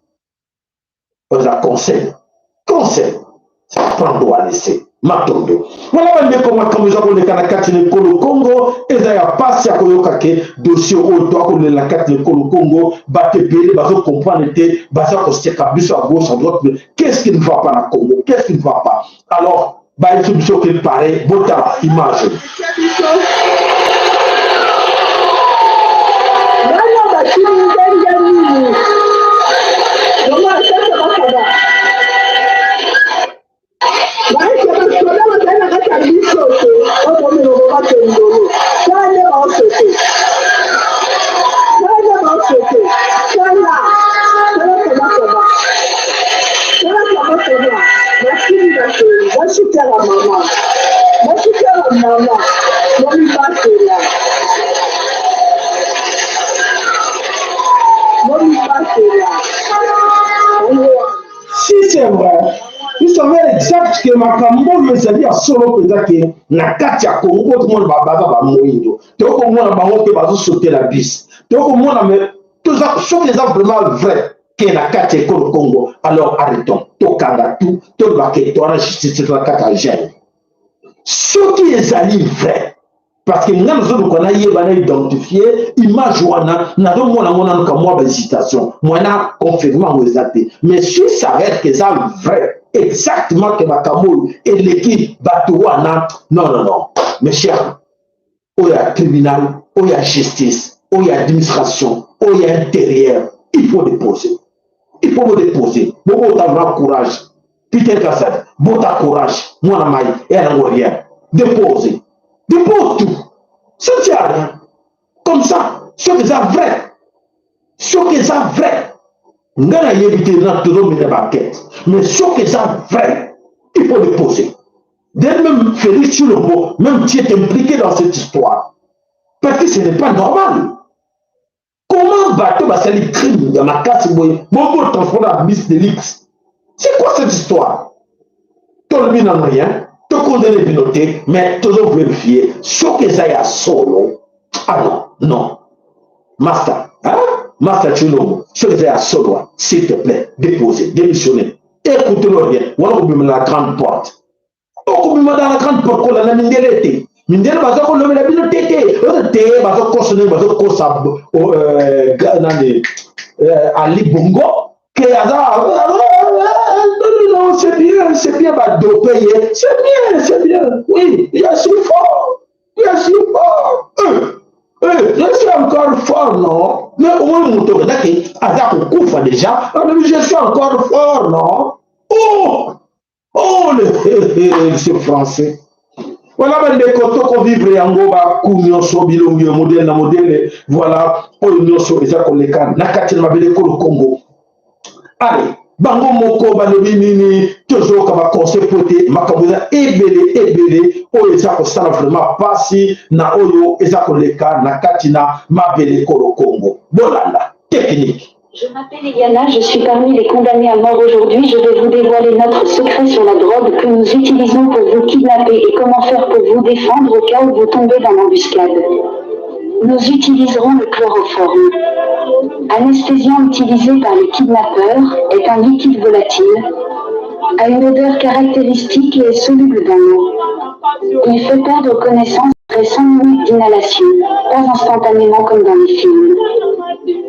Oza conseil, conseil prendre ou à laisser. Matondo. Wana bandeko, makambo eza koleka na kati na ekolo Congo eza ya pasi ya koyoka ke dossier oyo toakolela na kati na ekolo Congo, bato ebele bazocomprendre te, baza koseka biso à gauche, à droite. Mais qu'est-ce qui ne va pas na Congo? Qu'est-ce qui ne va pas? Alors bayebisi biso ke pare botala image. Bana bakimi ndenge nini? Mama sasa bakaba. Baise basoda bazali na kati ya biso te, oyo bomema bakendolo. Tala nde baosete. Tala nde baosete. Tala. Tala kaba kaba. Tala kaba kaba. Bakimi bakei. Basutela mama. Basutela mama. Bomibatela. Bomibatela. Yango wana. Si c'est vrai, il s'avère exact que makambo oyo ezali ya solo mpenza ke na kati ya Congo tomona baza bamoindo, tokomona bango te bazosotela bis, tokomona. Mais toza, soki eza vraiment vrai ke na kati ya ekolo Congo, alors arrêtons, tokanga tout, toloba ke towana justice na kati ya gene. Soki ezali vrai, parce que nga nazoluka nayeba na identifie image wana, nazomona yango nanu kamwa ba hésitation, mwana confirme yango eza te. Mais si ça reste eza vrai exactement ke makambo oyo eleki bato wana, non, non, non, mes chers, oyo ya tribunal, oyo ya justice, oyo ya administration, oyo ya intérieur, il faut déposer, il faut bodéposer. Bobota vraiment courage. Peter Kasadi, bota courage, mwana mai eya nango rien. Dépose, dépose tout, ça ne sert à rien comme ça. Soki eza vrai, soki eza vrai, nga nayebi te, na tozomela baenquête, mais soki eza vrai, il faut déposer. Dès même Félix Tshilombo, même tu es impliqué dans cette histoire, parce que ce n'est pas normal. Comment bato basali crime ya makasi boye, bongo transport na bus de luxe? C'est quoi cette histoire? Tolobi nano rien, tokondane bino te, mais tozovérifie soki eza ya solo. Ah non, non, master, hein? Master Tshilombo, soki eza ya solo, s'il te plaît, déposer, démissionner. Écoutez-le rien wana, kobima na la grande porte, okobima dans la grande porte, kolanda mindele te. Mindele baza kolobela bino te te te, bazokosa ndenge bazokosa nani, Ali Bongo, ke aza, non, c'est bien, c'est bien, badope ye, c'est bien, c'est bien, oui, je suis fort, je suis fort, je suis encore fort, non? Mais au moins moto okendaki aza kokufa déjà, je suis encore fort, non? Oh oh, le c'est français. Voilà, bandeko, tokovivre yango baku nyonso, bilongi ya modele na modele. Voilà, oyo nyonso eza koleka na kati na mabele ekolo Congo. Ale bango moko balobi nini? Tozoyoka baconseil po ete makambo eza ebele ebele oyo eza kosala vraiment mpasi na oyo eza koleka na kati na mabele ekolo Congo. Bolanda technique. Je m'appelle Eliana, je suis parmi les condamnés à mort aujourd'hui. Je vais vous dévoiler notre secret sur la drogue que nous utilisons pour vous kidnapper et comment faire pour vous défendre au cas où vous tombez dans l'embuscade. Nous utiliserons le chloroforme. Anesthésiant utilisé par les kidnappeurs, est un liquide volatile, a une odeur caractéristique et est soluble dans l'eau. Il fait perdre connaissance après 5 minutes d'inhalation, pas instantanément comme dans les films.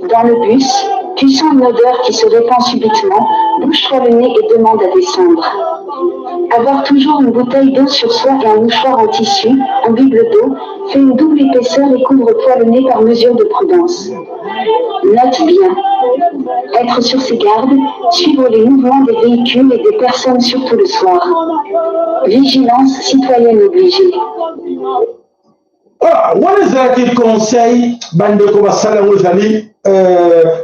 Dans le bus, tu sens une odeur qui se répand subitement, bouche-toi le nez et demande à descendre. Avoir toujours une bouteille d'eau sur soi et un mouchoir en tissu, imbibe d'eau, fais une double épaisseur et couvre-toi le nez par mesure de prudence. Note bien. Être sur ses gardes, suivre les mouvements des véhicules et des personnes surtout le soir. Vigilance citoyenne obligée. Ah, wana ezalaki conseil. Bandeko, basala yango, ezali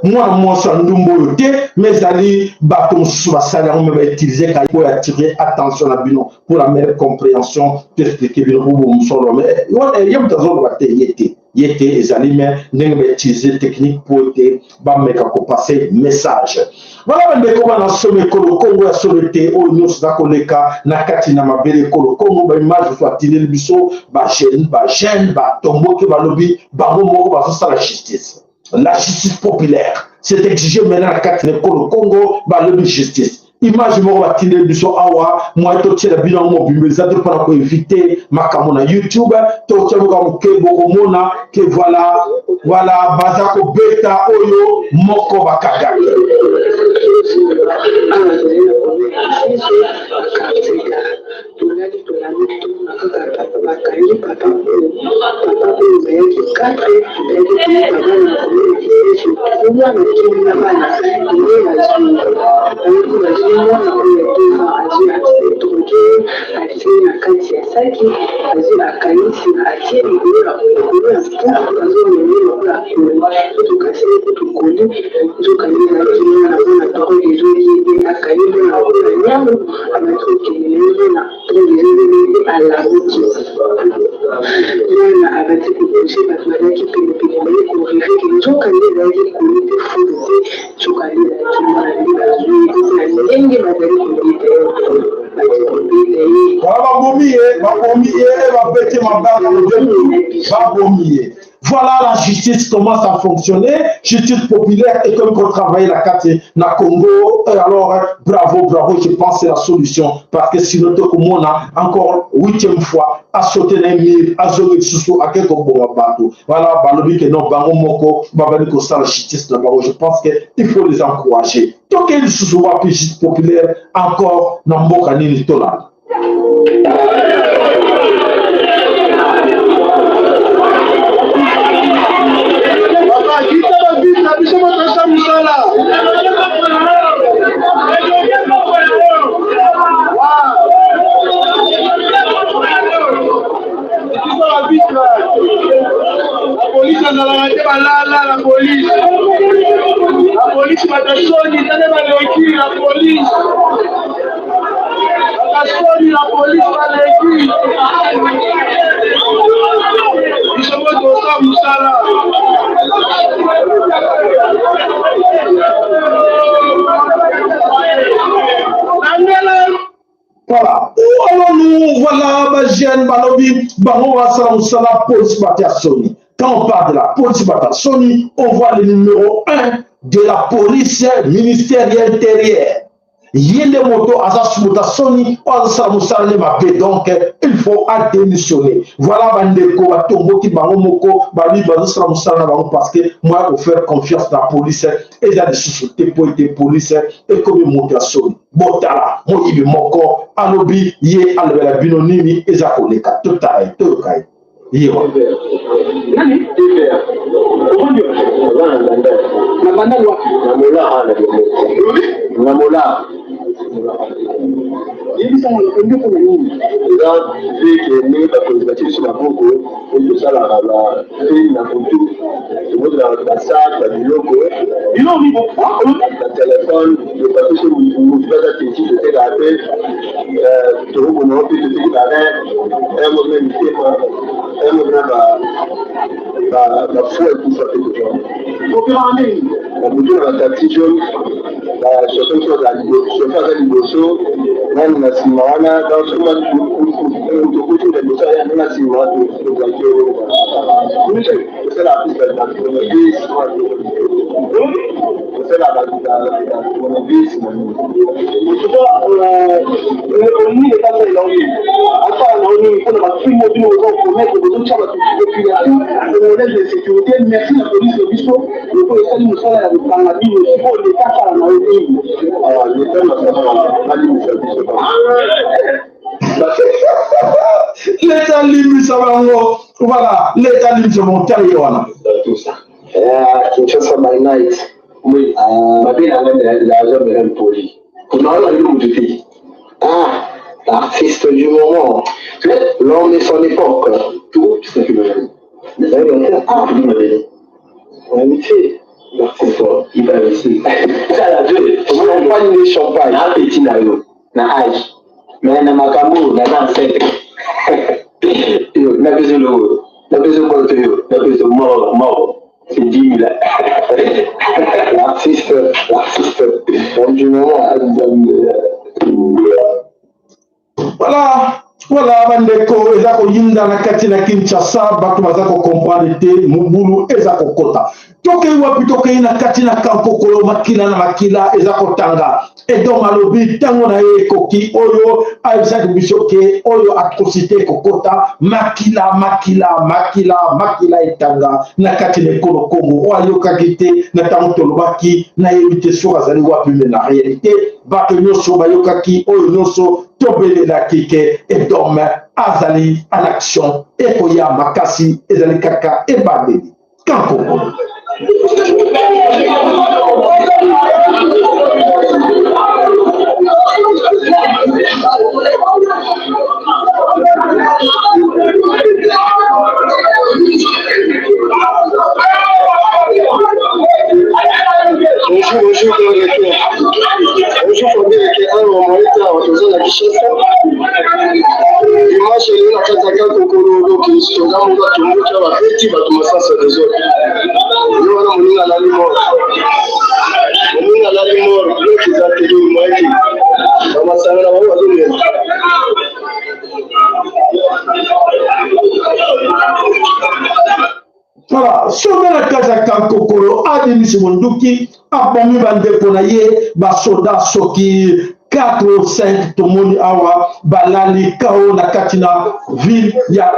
mwana mwasi ya ndumba oyo te, mais ezali bato mosusu basala yango, me bautilize ka oyo atire attention na bino pour la meilleure compréhension. Toexplike bino po bomosolo, mais ye moto azoloba te, ye te, ye te, ezali me ndenge bautilize technique po ete bameka kopase message. Voilà, bandeko, bana solo ekolo Kongo, ya solo ete oyo nyonso eza koleka na kati na mabele ekolo Kongo, baimage mosusu atindeli biso, bajeune, bajeune batomboki, balobi bango moko bazosala justice. La justice populaire, c'est exigé maintenant na kati na ekolo Kongo. Balobi justice. Image moko batindeli biso awa, mwa totiela bino yango mobimba eza te mpona koevite makambo na YouTube. Totia moka moke, bokomona ke voilà, voilà, baza kobeta oyo moko bakangaki. Tolali, tolali, tolali kaka papa bakangi papa oyo. Papa oyo bayaki 4, bayaki koyiba bana na commune Kiseso. Mwana kimi na bana nde bazwi, bayaki bazwi mwana oyo ya 2 ans, azwi ase drogue, atie na kati ya saki, azwi akangi nsima, atie likolo ya likolo ya mpuku, azomema lokola koli po tokasi ye kutu koli, nzoka nde ezalaki mwana. Mwana drogue ezwaki ye te, akangi mwana lokola nyango, abandi kokende na ye. Mwana drogue ezwaki ye te, alamuki, mwana abandi kobouge, bato bazalaki penepene baye koreve ke nzoka nde ezalaki koli te, fulu te, nzoka nde ezalaki mwana. Nde bazwi ye te na ndenge bazali kobeta ye, bandi kobeta ye. Wana babomi ye, babomi ye, babeti mabanga, babomi ye. Voilà la justice commence à fonctionner, justice populaire et comme qu'on travaille la carte na Congo, alors bravo, bravo, je pense c'est la solution parce que sinon tokomona encore huitième fois a sauter na mur, azongi lisusu ake koboma bato. Voilà, balobi que non, bango moko babandi kosala justice na bango. Je pense que il faut les encourager. Tokei lisusu wapi? Justice populaire encore na mboka nini? Tolanda. Polisi azalaka te, balala na polisi. La polisi bato soni, tane baleki la polisi, bato soni, la polisi baleki biso mo tosa mosala. Voilà. Où allons-nous? Voilà, ba jeune balobi, bango basala mosala, police bato ya soni. Quand on parle de la police bato ya soni, on voit le numéro 1 de la police, ministère ya intérieur. Ye nde moto aza moto soni oyo azosala mosala nde mabe, donc il faut adémissionner. Voilà, bandeko batomboki bango moko, babi bazosala mosala na bango parce que moya kofaire confiance na police eza lisusu te, po ete police ekomi moto ya soni. Botala moyibi moko alobi, ye alobela bino nini eza koleka. Totala ye, toyoka ye, ye wana. Nani? Na Bandal wapi? Na Mola, na Mola. Yebisanga okondi mpona nini? Eza veke ndenge bakonzi batie biso maboko oyo tosalaka bafe na butu, tobotelaka basac, babiloko, batelefone, bato motu baza teti, totekaka mpe, tokokoma mpe toteki barin moko na mitema moko na bafoi ekufa mpe tozwa na butu na bataxi jaune. Bachauffeur mosusu chauffeur aza liboso, nani na nsima wana. Donc tokoti na liboso aya na nsima, tozalaki tosala batournevis, tosala batournevis. Nini etasalela yo nini, asala na yo nini mpona bacrime oyo bino boza kokommettre, bozotya bato, population congolaise de sécurité? Merci na police na biso lokola esali mosala ya kokanga bino. Sikoyo leta asala na yo nini? Leta balimbisa biso. Leta limbisa bango. Voilà, leta limbisa bango. Tala ye wana. Kinshasa by night. Oui, mabe na ngai, l'argent me rend poli. Naona yo motu te. Ah, l'artiste du moment. L'homme et son époque. Tout, ça fait mal. Ah, amitié. L'artiste, il va réussir. Champagne de champagne. Na petit na yo, na âge. Mais na makambo, naza ancêtre. Yo, na besoin logo. Na besoin compte yo, na besoin mort, mort. C'est 10 000. L'artiste, l'artiste, l'homme du moment. Voilà, voilà, bandeko, eza koyinda na kati na Kinshasa, bato baza kocomprendre te, mobulu eza kokota. Tokei wapi? Tokei na kati na Kankokolo, makila na makila eza kotanga. Edom alobi ntango na ye ekoki, oyo ayebisaki biso ke oyo atrocité ekokota, makila, makila, makila, makila etanga na kati na ekolo Kongo. Oyo ayokaki te na ntango tolobaki, nayebi te soki azali wapi, mais na réalité bato nyonso bayokaki oyo nyonso tobelelaki ke Edom azali en action, ekoya makasi, ezali kaka ebandeli. Kankokolo. Bonjour, bonjour, bonjour, famille. Awa moyeta toza na Kinshasa, dimanche elelo na kati ya Kankokolo. Donc toza moko atomboki, babeti bato masasa désordre. Yo wana moninga alali mort, moninga alali mort, biloko eza te, moyeki bamasanga na bango bazomela. Voilà, soda na kati ya Kankokolo abimisi monduki, abomi bandeko na ye basoda soki 4 ou 5. Tomoni awa balali kao na kati na ville ya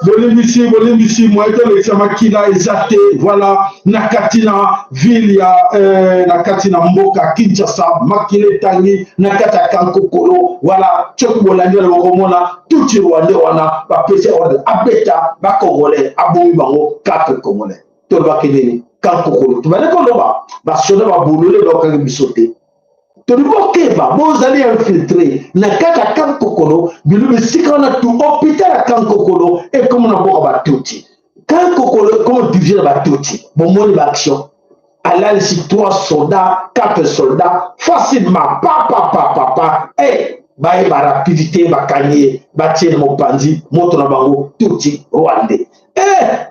Bolimbisi, bolimbisi, moyen tolekisa makila eza te. Voilà, na kati na ville ya na kati na mboka Kinshasa, makila etangi na kati ya Kankokolo. Voilà, soki bolandi wana bokomona tutsi rwandais wana bapesi ordre abeta bacongolais, abomi bango 4 congolais. Tolobaki nini? Kankokolo tobandi koloba basoda babolole bakokaki biso te. Tolingi bokeba, bozali infiltre na kati ya Kankokolo. Bino bisika wana tu hôpital ya Kankokolo ekomi na mboka batutsi. Kankokolo ekomi divise na batutsi. Bomoni ba action, alalisi 3 soldats, 4 soldats facilement, pa pa pa pa pa. Eh, baye ba rapidité, bakangi ye, batie na mopanzi moto na bango tutsi rwandais. Eh,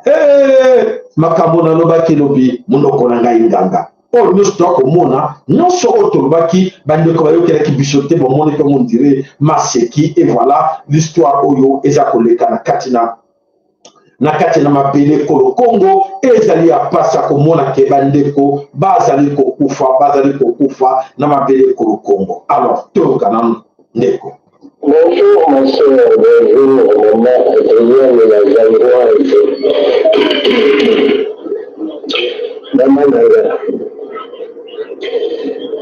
eh, makambo nalobaki elobi monoko na ngai nganga. Oyo nyonso toakomona, nyonso oyo tolobaki, bandeko bayokelaki biso te, bamonaki yango ndire maseki. Et voilà l'histoire oyo eza koleka na kati na mabele kolo Kongo. Ezali ya mpasi ya komona ke bandeko bazali kokufa, bazali kokufa na mabele kolo Kongo. Alors toyoka nanu ndeko. Bonjour ma soeur, bonjour maman Adrienne la Zaïroise. Maman Nanga,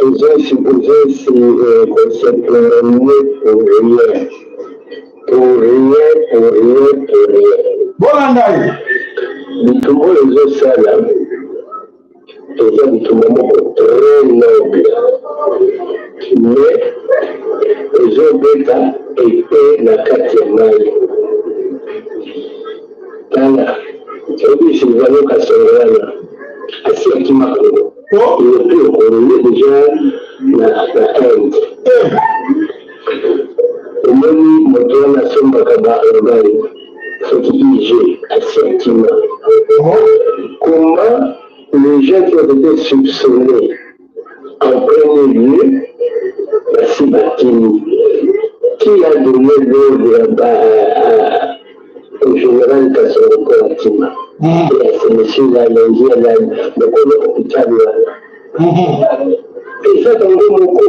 oza supposé kosepelele pour rien, pour rien, pour rien, pour rien. Bolanda ye. Bitumba oyo ezosala eza bitumba moko très noble, mais ezobeta epe na kati ya mai. Tala, oyebi Sylvano Kasongo wana asi akima Kongo. Oh. Il est plus au Congo, il est déjà na Inde. Omoni moto wana asombaka ba organe, soki IG asi akima. Comment les gens qui ont été soupçonnés en premier lieu basi bakimi? Qui a donné l'ordre au général Kasongo mpo akima? Et à ce monsieur là yangi ya mokolo hôpital wana, eza bango moko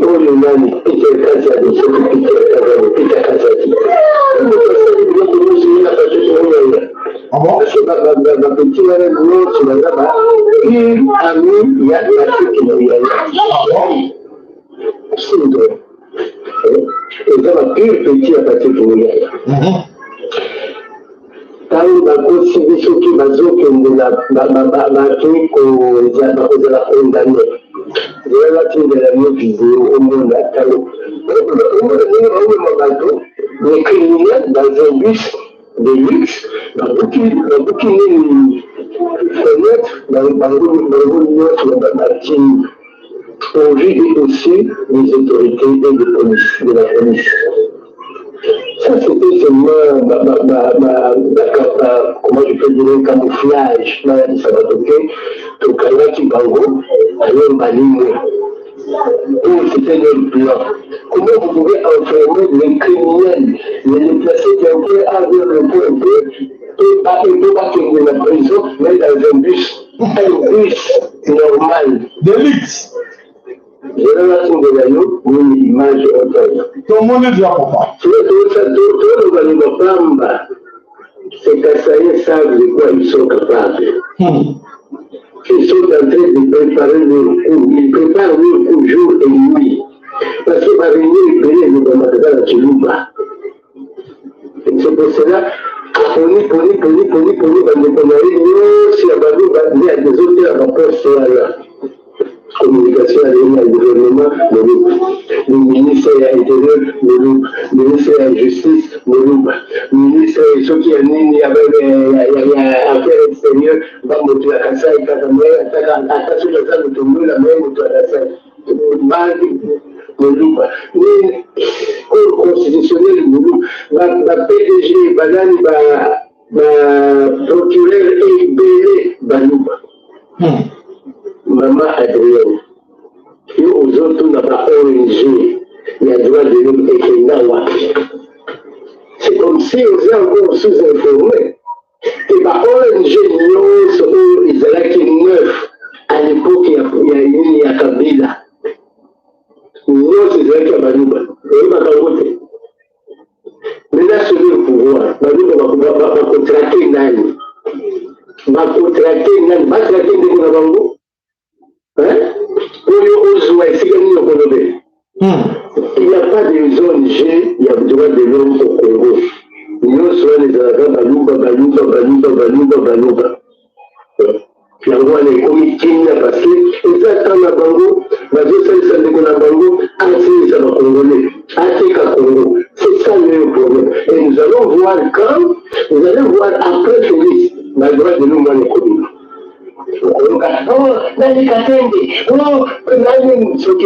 oyo nani, Peter Kazadi, soki Peter Kazadi, Peter Kazadi, moto asali biloko nyonso ye na Patrick Muyaya. Ah bon? Parce que bapeti wana nyonso baza ba pur ami ya Patrick Muyaya. Ah bon? Sindre eza ba pur petit ya Patrick Muyaya. Ntango bakosi biso soki bazokende bake bakozala condamné, zela natindela yo video omona. Ntango omona ndenge baomema bato, les criminels, dans un bus de luxe, babuki, babuki nini, fenêtre, bango nyonso batini au vu et aussi des autorités et de police, de la police. Ça, c'était seulement, bah, comment je peux dire, un camouflage. Bayebisa bato ke tokangaki bango, alors balimwe. Oh, c'était leur plan. Comment vous pouvez enfermer les criminels, les déplacer d'un point A vers le point B, et bakende na prison, mais dans un bus, un bus normal de luxe? Zela natindela yo nini, image otala. Tomoni déjà, papa. Toloba pamba, ces Kasaïens savent de quoi ils sont capables. Ils sont en train de préparer leur coup. Ils préparent leur coup jour et nuit. Parce que baréunion ebele ezobamaka na Chiluba. C'est pour cela poni poni poni poni poni bandeko na ye nyonso ya Baluba nde ezotela baposte wana: communication ya lelo ya gouvernement Moluba, le ministre ya Intérieur Moluba, ministre ya Justice Moluba, ministre soki ya nini ya Affaire extérieure, bamoto ya Kasai kaka. Me ata soki aza moto mbula, me moto ya Kasai bangi Moluba nini, cour constitutionnel Moluba, ba PDG banani, ba procureur ebele Baluba. Mama Adrienne, yo. Ozotuna ba ONG ya droit de l'homme ekenda wapi? C'est comme si oza encore sous-informé que ba ONG nyonso oyo ezalaki neuf à l'époque ya ya nini ya Kabila nyonso ezalaki ya baluba. Oyebaka yango te? Maintenant celui au pouvoir, baluba bakotrake nani? Bakotrake nani? Batrake ndeko na bango? Oyo ozwa esika nini okolobela? Il n'y a pas de zone G ya droit de l'homme au Congo. Nyonso wana ezalaka baluba, baluba, baluba, baluba, baluba. Yango wana ekomi kimia parce que eza temps na bango, bazosalisa ndeko na bango asilisa ba Congolais, ateka Congo. C'est ça le problème. Et nous allons voir quand, vous allez voir après Félix, ba droit de l'homme wana ekobima. Okoyoka oh nani Katende, oh nani soki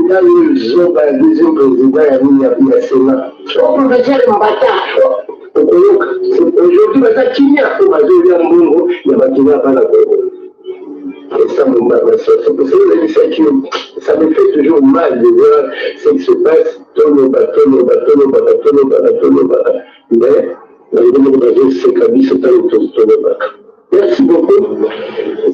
nani zoba ya deuxième président ya nini ya Sénat, oh professeur Mbata, okoyoka. Aujourd'hui baza kimia po bazolia mbongo ya bato ya bana Congo. Et ça, mon ma soeur, c'est pour ça que ça me fait toujours mal de voir ce qui se passe. Toloba, toloba, toloba, toloba, toloba. Mais, bango moko bazoseka biso ntango tolobaka. Merci beaucoup.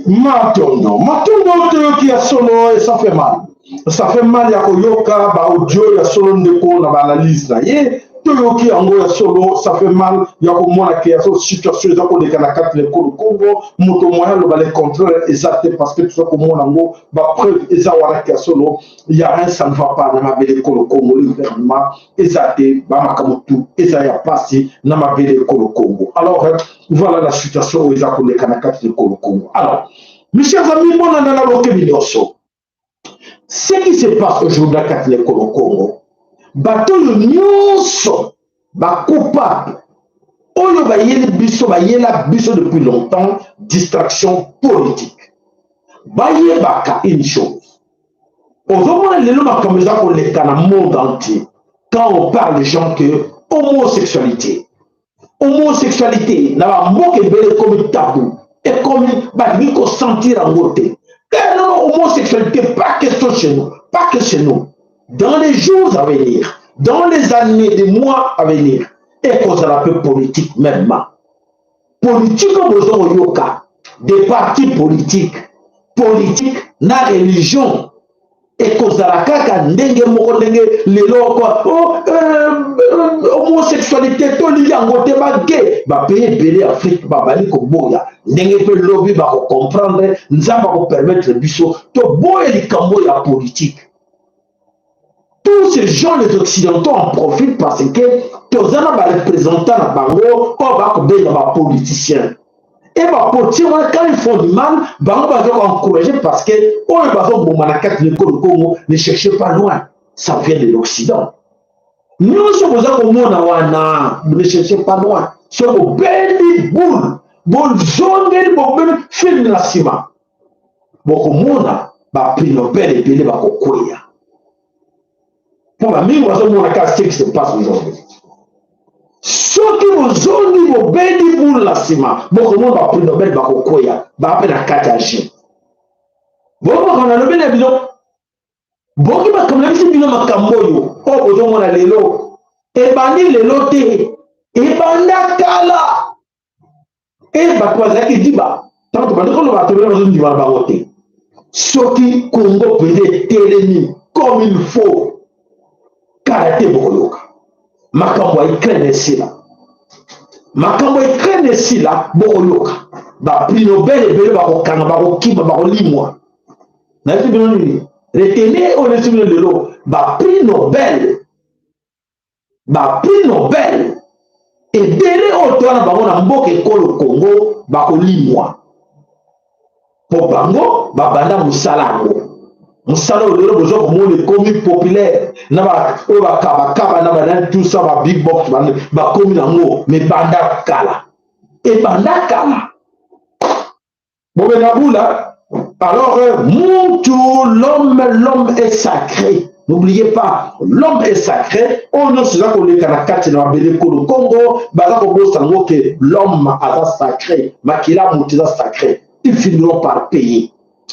Matondo, matondo toyoki ya solo et ça fait mal. Ça fait mal ya koyoka ba audio ya solo ndeko na ba analyse na ye. Toyoki yango ya solo, ça fait mal ya komona ke ya solo situation eza koleka na kati na ekolo Congo, moto moyen aloba le contraire eza te parce que toza komona yango ba preuve eza wana ke ya solo ya rien ça ne va pas na mabele ekolo Congo, le gouvernement eza te ba makambo tout eza ya pasi na mabele ekolo Congo. Alors voilà la situation oyo eza koleka na kati ya ekolo Congo. Alors mes chers amis, bonanda na bokebi nyonso, ce qui se passe aujourd'hui na kati ya ekolo Congo, bato oyo nyonso bacoupable oyo bayeli biso, bayela biso depuis longtemps distraction politique, bayebaka une chose. Ozomona lelo makambo eza koleka na monde entier, quand on parle gens que homosexualité, homosexualité na bamboka ebele ekomi tabou, ekomi balingi kosentir yango te. Eh non, homosexualité, pas question chez nous, pas que chez nous. Dans les jours à venir, dans les années, des mois à venir, ekozala mpe politique même. Politique oyo boza koyoka, des partis politiques, politique na religion ekozala kaka ndenge moko ndenge lelo kwa oh, homosexualité tolingi yango te, bage bapays ebele ya Afrique babali koboya ndenge mpe lobi bakocomprendre. Nzambe akopermettre biso toboya likambo ya politique. Tous ces gens, les Occidentaux en profitent parce que toza na barepresentant na bango oyo bakobenga bapoliticien. E bapoliticien wana, quand ils font du mal, bango baza koencourager parce que oyo bazoboma na kati na ekolo Congo, ne cherchez pas loin, ça vient de l'Occident. Nyonso boza komona wana, ne cherchez pas loin. So bobendi boule, bozongeli, bobendi film na nsima, bokomona baprix Nobel ebele bakokweya mpo bamingi bazomona kaka ce qui se passe aujourd'hui. Soki bozongi, bobendi boule na nsima, bokomona baprix Nobel bakokweya, baa mpe na kati ya jeu. Bomaka nalobi na bino, boki makambo na biso, bino makambo oyo oyo bozomona lelo ebandi lelo te, ebanda kala. E bato bazalaki diba ntango tobandi koloba, tobele bazondima na bango te. Soki Congo mpenza etelemi comme il faut, kala te bokoyoka makambo ya Ukraine esila, makambo ya Ukraine esila, bokoyoka baprix Nobel ebele bakokanga, bakokima, bakolimwa. Nayebi bino nini, retenez oyo nayesi bino lelo, baprix Nobel, baprix Nobel ebele oyo toya na bango na mboka ekolo Congo bakolimwa, mpo bango babanda mosala yango. Mosala oyo lelo bozwa komona ekomi populaire na oyo bakabakaba na banani, tout ça, ba big box bakomi nango, me banda kala, ebanda kala. Bobenda bula. Alors mutu, l'homme, l'homme est sacré. N'oubliez pas, l'homme est sacré. Oyo nyonso eza koleka na kati na mabele kolo Congo, baza kobosa yango ke l'homme aza sacré, makila moto eza sacré. Ils finiront par payer.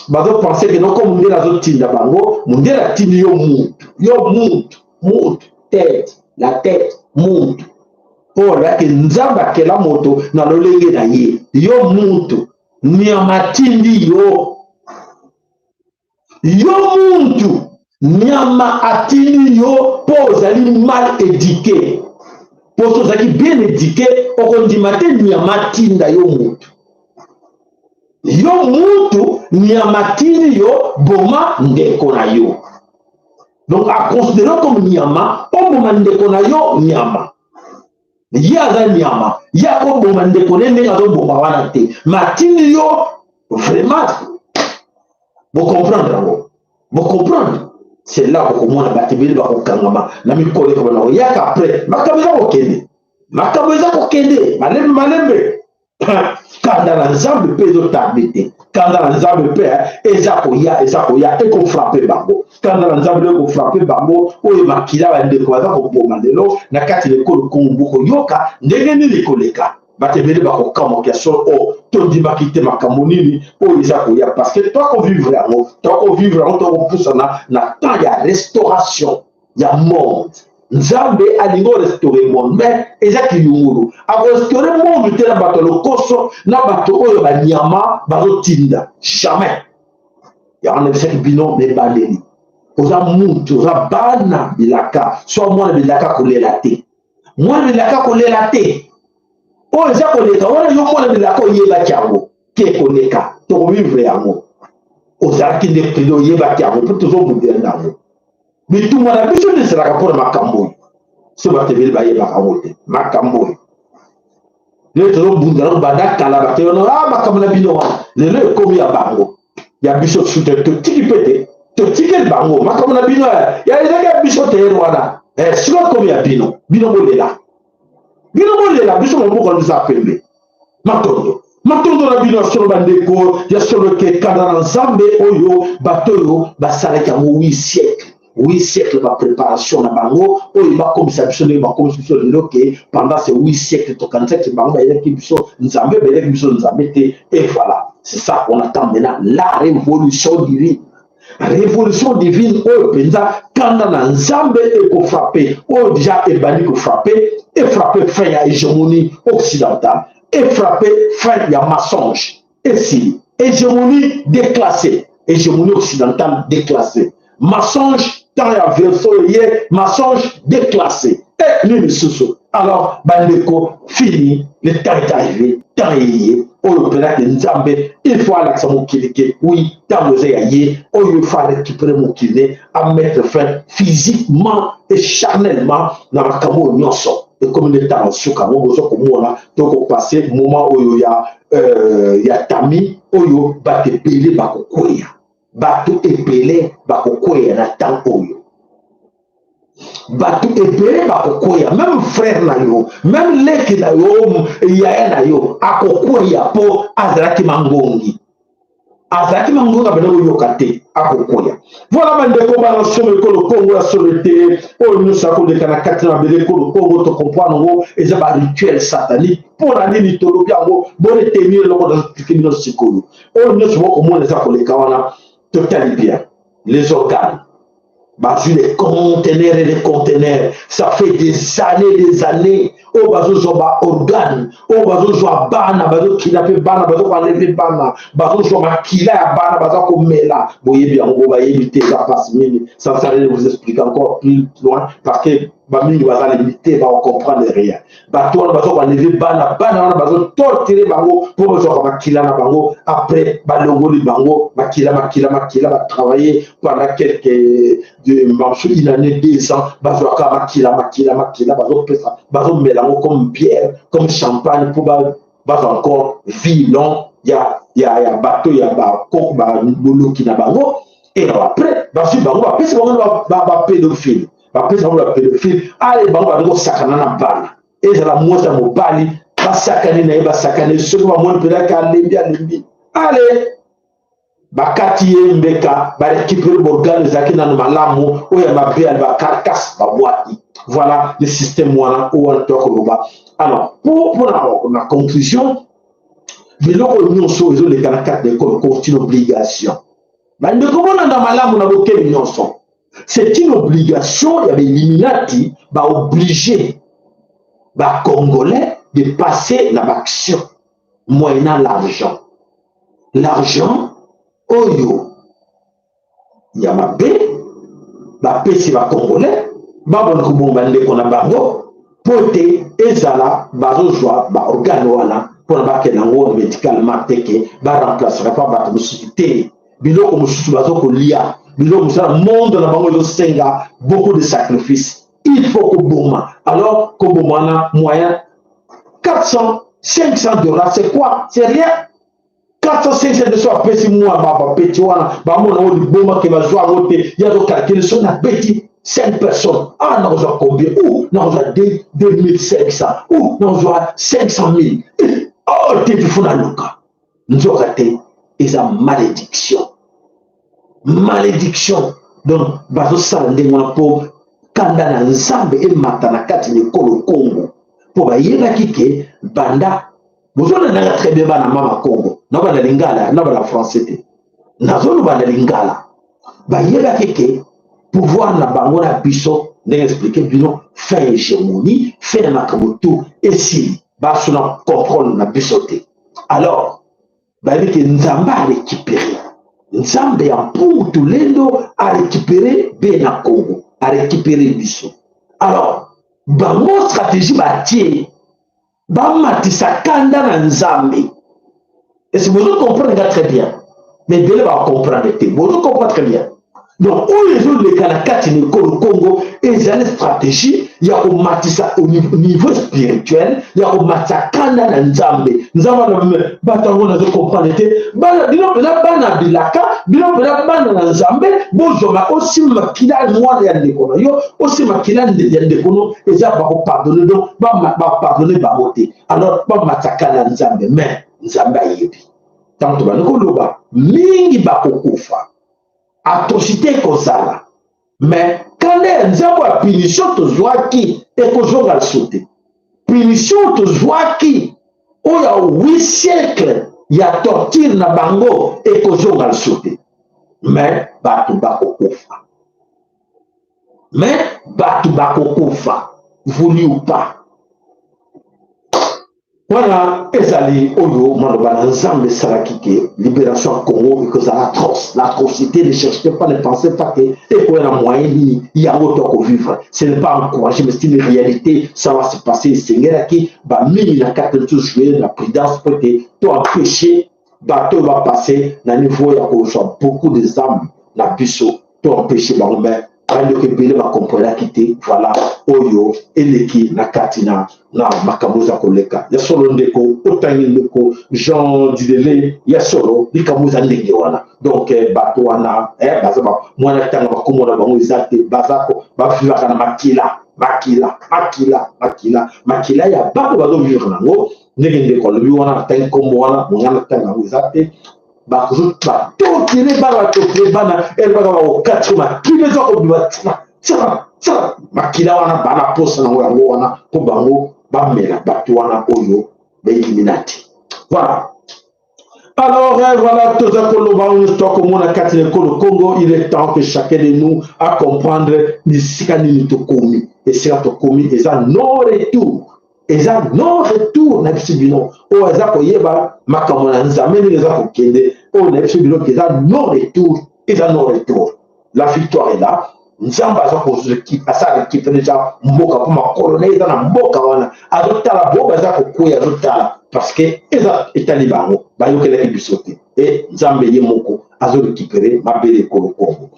Bazopense ke noko mundele azotinda bango, mundele atindi yo mutu, yo mutu, mutu, tete, la tete, mutu. Mpo alobaki Nzambe akela moto na lolenge na ye, yo mutu, nyama atindi yo. Yo muntu, nyama atindi yo mpo ozali mal eduque. Mpo soki ozalaki bien eduque, okondima te nyama atinda yo mutu. Yo muntu, nyama atindi yo boma ndeko na yo. Donc aconsidere comme nyama, oboma ndeko na yo nyama. Ye aza nyama, ye akoboma ndeko ne ndenge azoboma wana te, mais atindi yo vraiment. Bocomprendre yango, bocomprendre. C'est là bokomona bato ebele bakokangama na mikolo ekobanda koyaka. Après makambo eza kokende, makambo eza kokende malembe malembe. Kanda na Nzambe mpe ezotarde te, kanda na Nzambe mpe eza koya, eza koya, ekofrape bango. Kanda na Nzambe ekofrape bango. Oyo makila bandeko baza koboma lelo na kati na ekolo Kongo, bokoyoka ndenge nini koleka. Bato ebele bakokamwa ya solo o tondimaki te makambo nini oyo eza koya, parce que tokovivre yango, tokovivre yango, tokopusana na temps ya restauration ya monde. Nzambe alingi orestaure monde, mais eza kiyungulu. Akorestaure monde te na bato ya lokoso, na bato oyo banyama bazotinda, jamais. Yango nayebisaki bino na ebandeli, oza mutu, oza bana bilaka, so mwana bilaka kolela te, mwana bilaka kolela te. Oyo eza koleka wana, yo mwana bilaka oyebaki yango ke koleka, tokovivre yango. Ozalaki nde pede, oyebaki yango mpo tozobundela yango. Bitumba na biso nde ezalaka mpona makambo oyo, so bato ebele bayebaka yango te. Makambo oyo lelo tozobunda nango banda kala, bato wana ah, makambo na bino wana lelo ekomi ya bango, ya biso susu te. Totiki mpe te, totikeli bango makambo na bino ya ezalaki ya biso te wana, eh, sikoyo ekomi ya bino. Bino bolela, bino bolela, biso maboko na biso ya pembe. Matondo, matondo na bino ya solo bandeko, ya solo ke kanda na Nzambe oyo bato oyo basalaki yango 8 siècle, 8 siècle bapréparation na bango oyo bakomisa biso ndenge bakomisa biso lelo, ke pendant ces 8 siècle tokanisaki bango bayelaki biso Nzambe, bayelaki biso Nzambe te. Et voilà, c'est ça, on attend maintenant la révolution divine. Révolution divine oyo mpenza kanda na Nzambe ekofrape, oyo deja ebandi kofrape. Efrape fin ya hégémonie occidentale, efrape fin ya mensonge, esili hégémonie déclassée, hégémonie occidentale déclassée, mensonge, temps ya verso ye mensonge déclassé e nini lisusu. Alors bandeko, fini, le temps est arrivé, temps eye oyo mpenza ke Nzambe il faut alakisa mokili ke oui, ntango eza ya ye oyo il faut arécupérer mokili, amettre fin physiquement et charnellement na makambo oyo nyonso ekomi nde ntango suka yango. Boza komona tokopase moment oyo ya tami oyo bato ebele bakokweya, bato ebele bakokweya na temps oyo, bato ebele bakokweya. Même frère na yo, même leki na yo, yaya na yo akokweya mpo azalaki mangongi, azalaki mangongi, abanda koyoka te, akokweya. Voilà bandeko bana somo ekolo Kongo, ya solo te oyo nyonso akoleka na kati na mabele ekolo Kongo, tocomprendre yango eza barituel satanique. Mpo na nini tolobi yango? Boretenir eloko nazoexpliquer bino sikoyo. Oyo nyonso bokomona eza koleka wana, totali bien les organes bazwi, les conteneurs et les conteneurs, ça fait des années, des années oyo bazozwa baorgane, oyo bazozwa bana, bazokila mpe bana, bazokoenlever bana, bazozwa makila ya bana, baza komela. Boyebi yango, bo bayebi te, eza mpasi mingi. Ça sert de vous expliquer encore plus loin parce que bamingi baza limité, bakocomprendre rien. Bato wana baza koenlever bana, bana wana bazotorturer bango mpo bazwaka makila na bango. Après balongoli bango makila, makila, makila, batravailler pendant quelques bamosusu une année, 2 ans, bazwaka makila, makila, makila, bazopesa, bazomela yango comme bière, comme champagne, mpo bazwa encore vie long ya bato ya bakoko boloki na bango. Et après bazwi bango, bapesi bango bapédophile, bapesi bango bapédophile. Ale bango bandi kosakana na bana, ezala mwasi ya mobali, basakani na ye, basakani. Soki bamoni mpelaki alembi, alembi, ale bakati ye mbeka, barécupérer baorgane ezalaki nano malamu, oyo ya mabe ya bacarcasse babwaki. Voilà le système wana oyo wana toya koloba. Alors mpona na conclusion, Biloko nyonso ezoleka na kati na ekolo, c'est une obligation. Bandeko, bolanda malamu na bokebi nyonso. C'est une obligation ya bailluminati, baoblige bacongolais de passer na baaction moyennant l'argent. L'argent oyo ya mabe bapesi bacongolais, babona koboma bandeko na bango mpo ete ezala bazozwa baorgane wana mpona bakende yango médicalement te, ke baremplacera mpa bato mosusu te. Biloko mosusu bazokolia, biloko mosusu na monde na bango ezosenga beaucoup de sacrifice, il faut koboma. Alors koboma wana, moyen 400 500 $, c'est quoi? C'est rien. 400 500 so apesi mwa bapeti wana, bamona oyo liboma ke bazwa yango te. Ye azocalculer: so nabeti 5 personnes, ah, nakozwa combien? Ou nakozwa 2500, ou nakozwa 500 000. Oh te, fo naluka. Nzoka te, eza malédiction, malédiction. Donc bazosala ndenge wana mpo kanda na Nzambe emata na kati na ekolo Kongo, mpo bayebaki ke banda bozolandaka très bien. Bana mama Congo, na bana lingala, na bana français te, nazoloba na lingala. Bayebaki ke pouvoir na bango na biso, ndenge expliquer bino, fin hégémonie, fin ya makambo tu esili, baso na contrôle na biso te. Alors bayebi ke Nzambe arécupéré, Nzambe ya Mpungu Tulendo arécupéré be na Congo, arécupéré biso. Alors bango stratégie batie, bamatisa kanda na Nzambe. Est-ce bozo comprendre nga très bien? Mais ebele bacomprendre te. Bozo comprendre très bien. Donc oyo ezoleka na kati na ekolo Congo ezali stratégie ya komatisa au niveau spirituel, ya komatisa kanda na Nzambe. Nzambe wana, bato yango nazocomprendre te. Bana, bino mpenza bana bilaka, bino mpenza bana na Nzambe, bozwama osimba makila mwana ya ndeko na yo, osimba makila ya ndeko no, eza bakopardonner. Donc bapardonner bango te. Alors bamatisa kanda na Nzambe. Mais Nzambe ayebi, ntango tobandi koloba mingi, bakokufa, atrocité ekozala, mais kanda ya Nzambe ya punition tozwaki ekozonga lisusu te. Punition tozwaki oyo ya 8 siècle ya torture na bango ekozonga lisusu te. Mais bato bakokufa, mais bato bakokufa, voulu ou pas. Wana ezali oyo maloba na Nzambe esalaki ke libération ya Congo ekozala atroce. L'atrocité, ne cherchez pas, ne pensez pas ke ekoya na moyen nini yango to kovivre. Ce n'est pas encouragé, mais c'est une réalité, ça va se passer. Esengelaki bamingi na kati na biso jouer na prudence po ete to empêcher bato oyo bapasse na niveau ya kozwa beaucoup des âmes na biso, to empêcher bango. Mais bandeko ebele bakomprenaki te. Voilà oyo eleki na kati na makambo eza koleka ya solo. Ndeko otangi, ndeko Jean Didele, ya solo, likambo eza ndenge wana. Donc bato wana baza mwana ntango bakomona bango eza te, baza bavivaka na makila, makila, makila, makila, makila ya bato bazovivre nango. Ndenge ndeko alobi wana, atangi nkombo wana, mongana ntango yango eza te. Batorturer bana, batorturer bana ere baka bakokati makila eza kobima tina tina tina makila wana, bana posa nango yango wana mpo bango bamela, bato wana oyo bailluminati. Voilà. Alors voilà, toza koloba oyo tokomona kati na ekolo Congo. Il est temps que chacun de nous a comprendre bisika nini tokomi. Esika tokomi eza non retour, eza non retour. Na biso bino oyo eza koyeba makambo na Nzambe ndenge eza kokende, oyo na biso bino eza non retour, eza non retour. La victoire est là. Nzambe aza asa récupéré déjà mboka, mpo makolo na ye eza na mboka wana. Azotala bo baza kokweya, azotala parce que eza etali bango, bayokelaki biso te. E Nzambe ye moko azorécupérer mabele ekolo Kongo.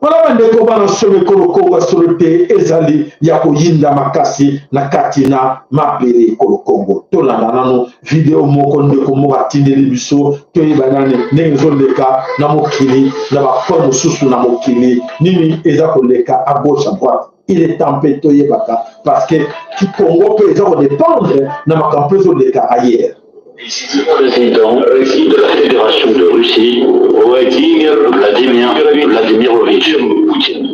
Wana bandeko bana solo, ekolo Kongo ya solo te, ezali ya koyinda makasi na kati na mabele ekolo Kongo. Tolanda nano video moko ndeko moko atindeli biso, toyeba nani ndenge ezoleka na mokili, na bacoin mosusu na mokili, nini eza koleka à gauche, à droite. Il est temps mpe toyebaka, parce que Kongo mpe eza kodépendre na makambo mpe ezoleka ailleurs. Président de la Fédération de Russie, Vladimir Vladimir Vladimirovitch Poutine.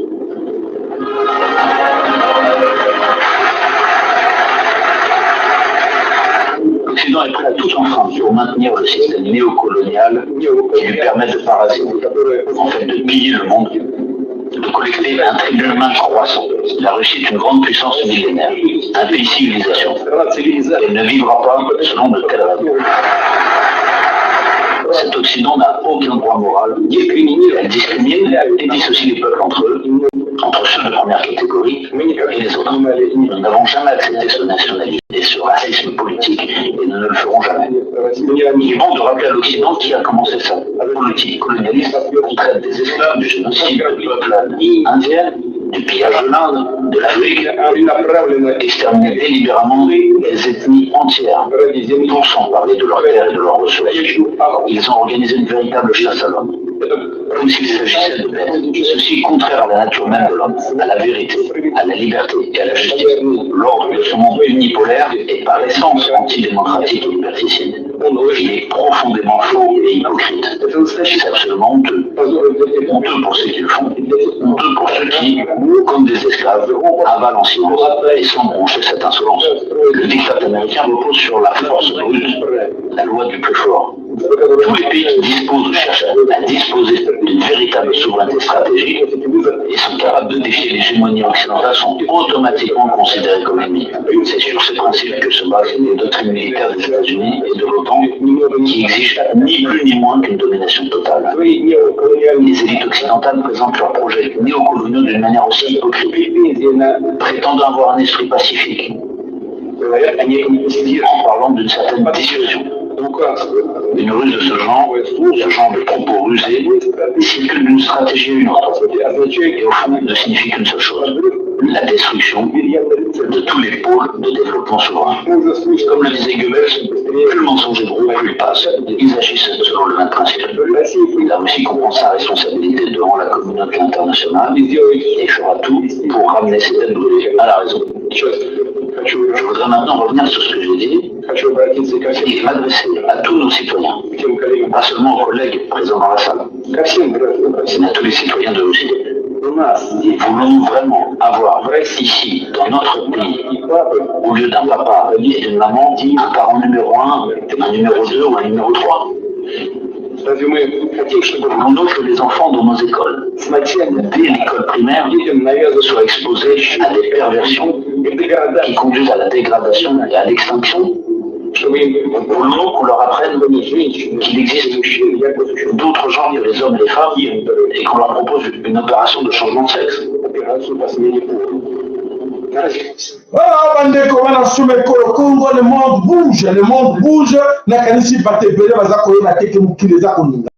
L'Occident est prêt à tout. enfreint pour maintenir le système néocolonial qui lui permet de parasiter, en fait de piller le monde, de collecter un tribut humain croissant. La Russie est une grande puissance millénaire, un pays civilisation. Elle ne vivra pas selon de telles règles. Cet Occident n'a aucun droit moral. Elle discrimine et dissocie les peuples entre eux, entre ceux de première catégorie et les autres. Nous n'avons jamais accepté ce nationalisme et ce racisme politique et nous ne le ferons jamais. Il est bon de rappeler à l'Occident qui a commencé sa politique colonialiste qui traite des esclaves, du génocide de peuples indiens, du pillage de l'Inde, de l'Afrique, exterminer délibérément des ethnies entières, pour sans parler de leur terre et de leurs ressources. Ils ont organisé une véritable chasse à l'homme, comme s'il s'agissait de bêtes. Ceci est contraire à la nature même de l'homme, à la vérité, à la liberté et à la justice. L'ordre de ce monde unipolaire est par essence antidémocratique et liberticide. Il est profondément faux et hypocrite. C'est absolument honteux. Honteux pour ceux qui le font, honteux pour ceux qui, comme des esclaves, avalent en silence et sans broncher cette insolence. Le diktat américain repose sur la force brute, la loi du plus fort. Tous les pays qui disposent ou cherchent à disposer d'une véritable souveraineté stratégique et sont capables de défier l'hégémonie occidentale sont automatiquement considérés comme ennemis. C'est sur ces principes que se basent les doctrines militaires des États-Unis et de l'OTAN qui exigent ni plus ni moins qu'une domination totale. Les élites occidentales présentent leurs projets néocoloniaux d'une manière aussi hypocrite, prétendant avoir un esprit pacifique, en parlant d'une certaine dissuasion. Une ruse de ce genre, ce genre de propos rusés, circule d'une stratégie à une autre, et au fond ne signifie qu'une seule chose, la destruction de tous les pôles de développement souverain. Comme le disait Goebbels, plus le mensonge est gros, plus il passe. Ils agissent selon le même principe. La Russie comprend sa responsabilité devant la communauté internationale et fera tout pour ramener ses têtes brûlées à la raison. Je voudrais maintenant revenir sur ce que j'ai dit et m'adresser à tous nos citoyens, pas seulement aux collègues présents dans la salle, mais à tous les citoyens de Russie. Voulons-nous vraiment avoir ici, dans notre pays, au lieu d'un papa et d'une maman, un parent numéro 1, un numéro 2 ou un numéro 3? Voulons-nous que les enfants dans nos écoles, dès l'école primaire, soient exposés à des perversions qui conduisent à la dégradation et à l'extinction? Voulons-nous qu'on leur apprenne qu'il existe d'autres genres que les hommes et les femmes et qu'on leur propose une opération de changement de sexe? Voilà, bandeko bana suma ekolo Congo, le monde bouge, le monde bouge. Nakanisi bato ebele baza koyeba te ke mokili eza koninga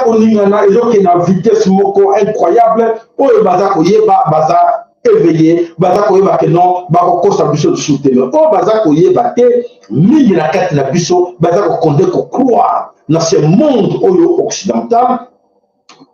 koningana, ezokende na vitesse moko incroyable. Oyo baza koyeba, baza éveillé, baza koyeba ke non, bakokosa biso lisusu te. Mais oyo baza koyeba te mingi na kati na biso, baza kokonde kocroire na ce monde oyo occidental,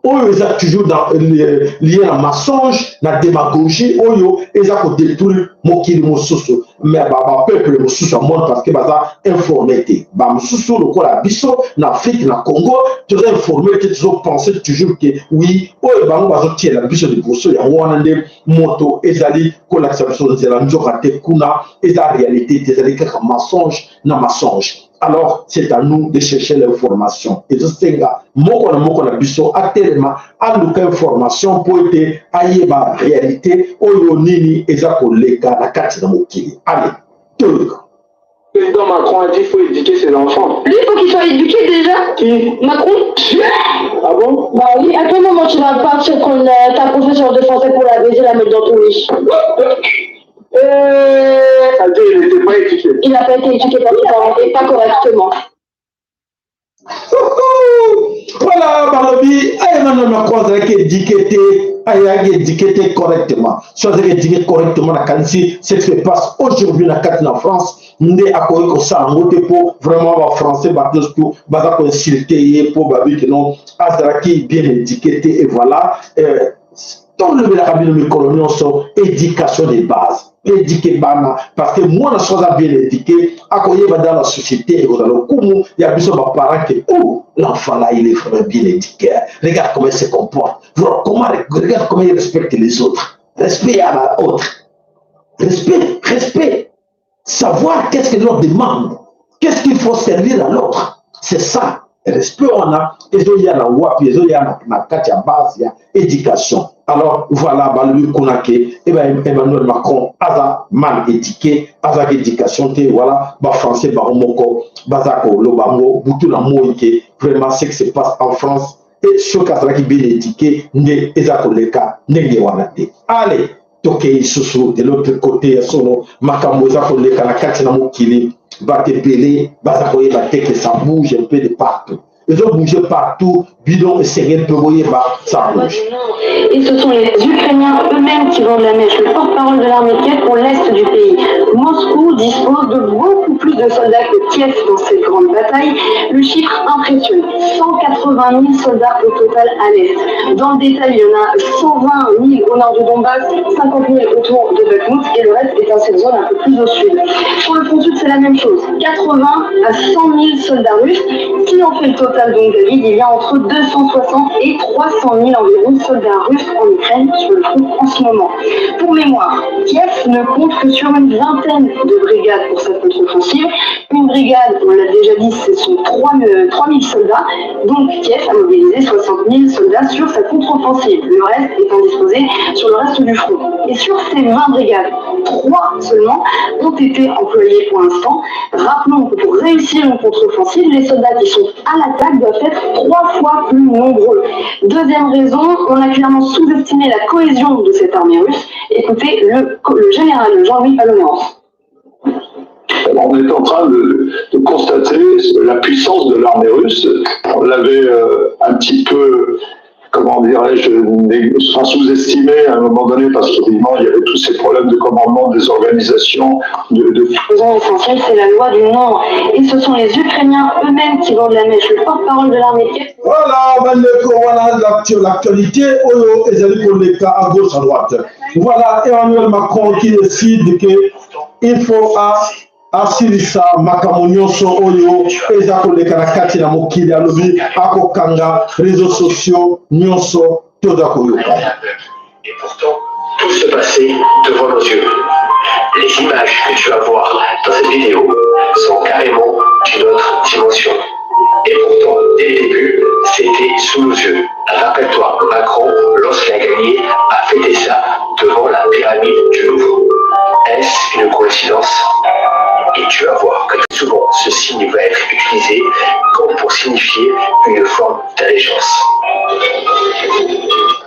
oyo eza toujours dans, lié na mensonge, na démagogie, oyo eza kodétruire mokili mosusu, mais bapeuple mosusu ya monde, parce que baza informé te. Bamosusu lokola biso na Afrique, na Congo, toza informé te, tozopense toujours ke oui, oyo bango bazotiela biso liboso, yango wana nde moto ezali kolakisa biso nzela. Nzoka te, kuna eza réalité te, ezali kaka mensonge na mensonge. Alors c'est à nous de chercher l'information. Ezosenga moko na moko na biso atelema, aluka information mpo ete ayeba réalité oyo nini eza koleka na kati na mokili. Ale, toyoka. Président Macron a dit qu'il faut éduquer ses enfants. Lui, il faut qu'il soit éduqué déjà. Qui? Macron. Ah bon? Bah oui, à quel moment tu vas partir prendre ta professeure de français pour la baiser, la mettre dans ton lit? C'est-à-dire il n'était pas éduqué. Il n'a pas été éduqué par ses parents et pas correctement. Voilà, balobi Emmanuel Macron azalaki éduqué te, ayaki éduqué te correctement. So azalaki éduqué correctement, nakanisi ce qui se passe aujourd'hui na kati na France nde akoki kosala yango te, mpo vraiment bafrançais bato nyonso tu baza koinsulte ye mpo babiki non, azalaki bien éduqué te. Et voilà, tolobelaka bino mikolo nyonso, éducation de base, éduquer bana, parce que mwana so aza bien éduqué, akoyeba dans la société, ekozala lokumu ya biso baparent ke oh, l'enfant là, il est vraiment bien éduqué, regarde comment il se comporte, comment, regarde comment il respecte les autres. Respect à la autre, respect, respect, savoir qu'est-ce que leur demande. Qu'est-ce qu'il faut servir à l'autre? C'est ça. Respect wana ezoya na wapi? Ezoya na kati ya base ya éducation. Alors voilà, balobi kuna ke Emmanuel Macron aza mal éduqué, azaki éducation te. Voilà, bafrançais bango moko baza koloba yango butu na moi ke vraiment ce qui se passe en France, et soki azalaki bien éduqué nde eza koleka ndenge wana te. Allez, tokei lisusu de l'autre côté. Ya solo, makambo eza koleka na kati na mokili, bato ebele baza koyeba te que ça bouge un peu de partout, ezobouge partout. Bino esengeli mpe boyeba, ça bouge. Et ce sont les Ukrainiens eux-mêmes qui vendent la mèche. Le porte-parole de l'armée de Kiev pour l'Est du pays. Moscou dispose de beaucoup plus de soldats que Kiev dans cette grande bataille. Le chiffre impressionne. 180 000 soldats au total à l'Est. Dans le détail, il y en a 120 000 au nord du Donbass, 50 000 autour de Bakhmut et le reste est dans cette zone un peu plus au sud. Sur le front sud, c'est la même chose. 80 à 100 000 soldats russes. Si on fait le total, donc David, il y a entre 260 et 300 000 environ soldats russes en Ukraine sur le front en ce moment. Pour mémoire, Kiev ne compte que sur une vingtaine de brigades pour cette contre-offensive. Une brigade, on l'a déjà dit, ce sont 3 000 soldats. Donc Kiev a mobilisé 60 000 soldats sur sa contre-offensive, le reste étant disposé sur le reste du front. Et sur ces 20 brigades, 3 seulement ont été employées pour l'instant. Rappelons que pour réussir une contre-offensive, les soldats qui sont à l'attaque doivent être trois fois plus nombreux. Deuxième raison, on a clairement sous-estimé la cohésion de cette armée russe. Écoutez le général Jean-Louis Paloméros. On est en train de constater la puissance de l'armée russe. On l'avait un petit peu, comment dirais-je, sous-estimé à un moment donné parce qu'évidemment il y avait tous ces problèmes de commandement, des organisations. De Raison essentielle, c'est la loi du nombre. Et ce sont les Ukrainiens eux-mêmes qui vendent la mèche. Le porte-parole de l'armée de Kiev. Voilà, bandeko, voilà l'actualité oyo ezali koleka à gauche, à droite. Voilà Emmanuel Macron qui décide que il faut a asilisa makambo nyonso oyo eza koleka na kati na mokili. Alobi akokanga réseaux sociaux nyonso. Toza koyoka. Et pourtant, tout se passait devant nos yeux. Les images que tu vas voir dans cette vidéo sont carrément d'une autre dimension. Et pourtant, dès le début, c'était sous nos yeux. Rappelle-toi, Macron, lorsqu'il a gagné, a fêté ça devant la pyramide du Louvre. Est-ce une coïncidence? Et tu vas voir que souvent, ce signe va être utilisé comme pour signifier une forme d'allégeance.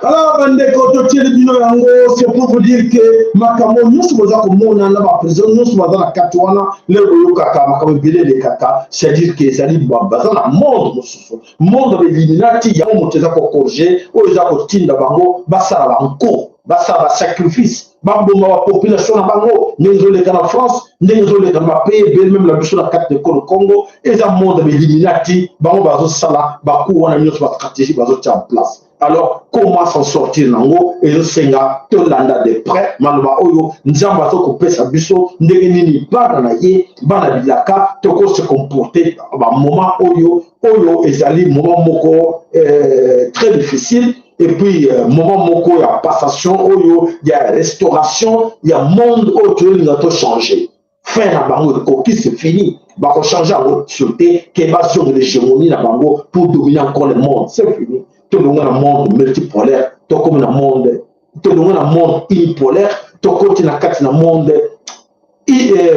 Alors bandeko, totieli bino yango, c'est pour vous dire que makambo nyonso boza komona na baprésident nyonso baza na kati wana, lelo boyokaka makambo ebele elekaka, c'est-à-dire que ezali baza na monde mosusu, monde bailluminati. Yango moto eza kocorriger oyo eza kotinda bango basala banko, basala basacrifice, baboma bapopulation na bango, ndenge ezoleka na France, ndenge ezoleka na bapays ebele, même na biso na kati na ekolo Congo. Eza monde bailluminati, bango bazosala bacoup wana nyonso, bastratégie bazotia en place. Alors comment s'en sortir nango? Ezosenga tolanda de près maloba oyo Nzambe azokopesa biso, ndenge nini bana na ye, bana bilaka, tokose comporter bamoment oyo. Oyo ezali moment moko très difficile et puis moment moko ya passation oyo ya restauration ya monde oyo toyolinga tochanger. Fin na bango ekoki, c'est fini. Bakochange yango sur te ke bazongela hégémonie na bango pour dominer encore le monde. C'est fini. Tolonga na monde multipolaire, tokomi na monde, tolonga na monde unipolaire, tokoti na kati na monde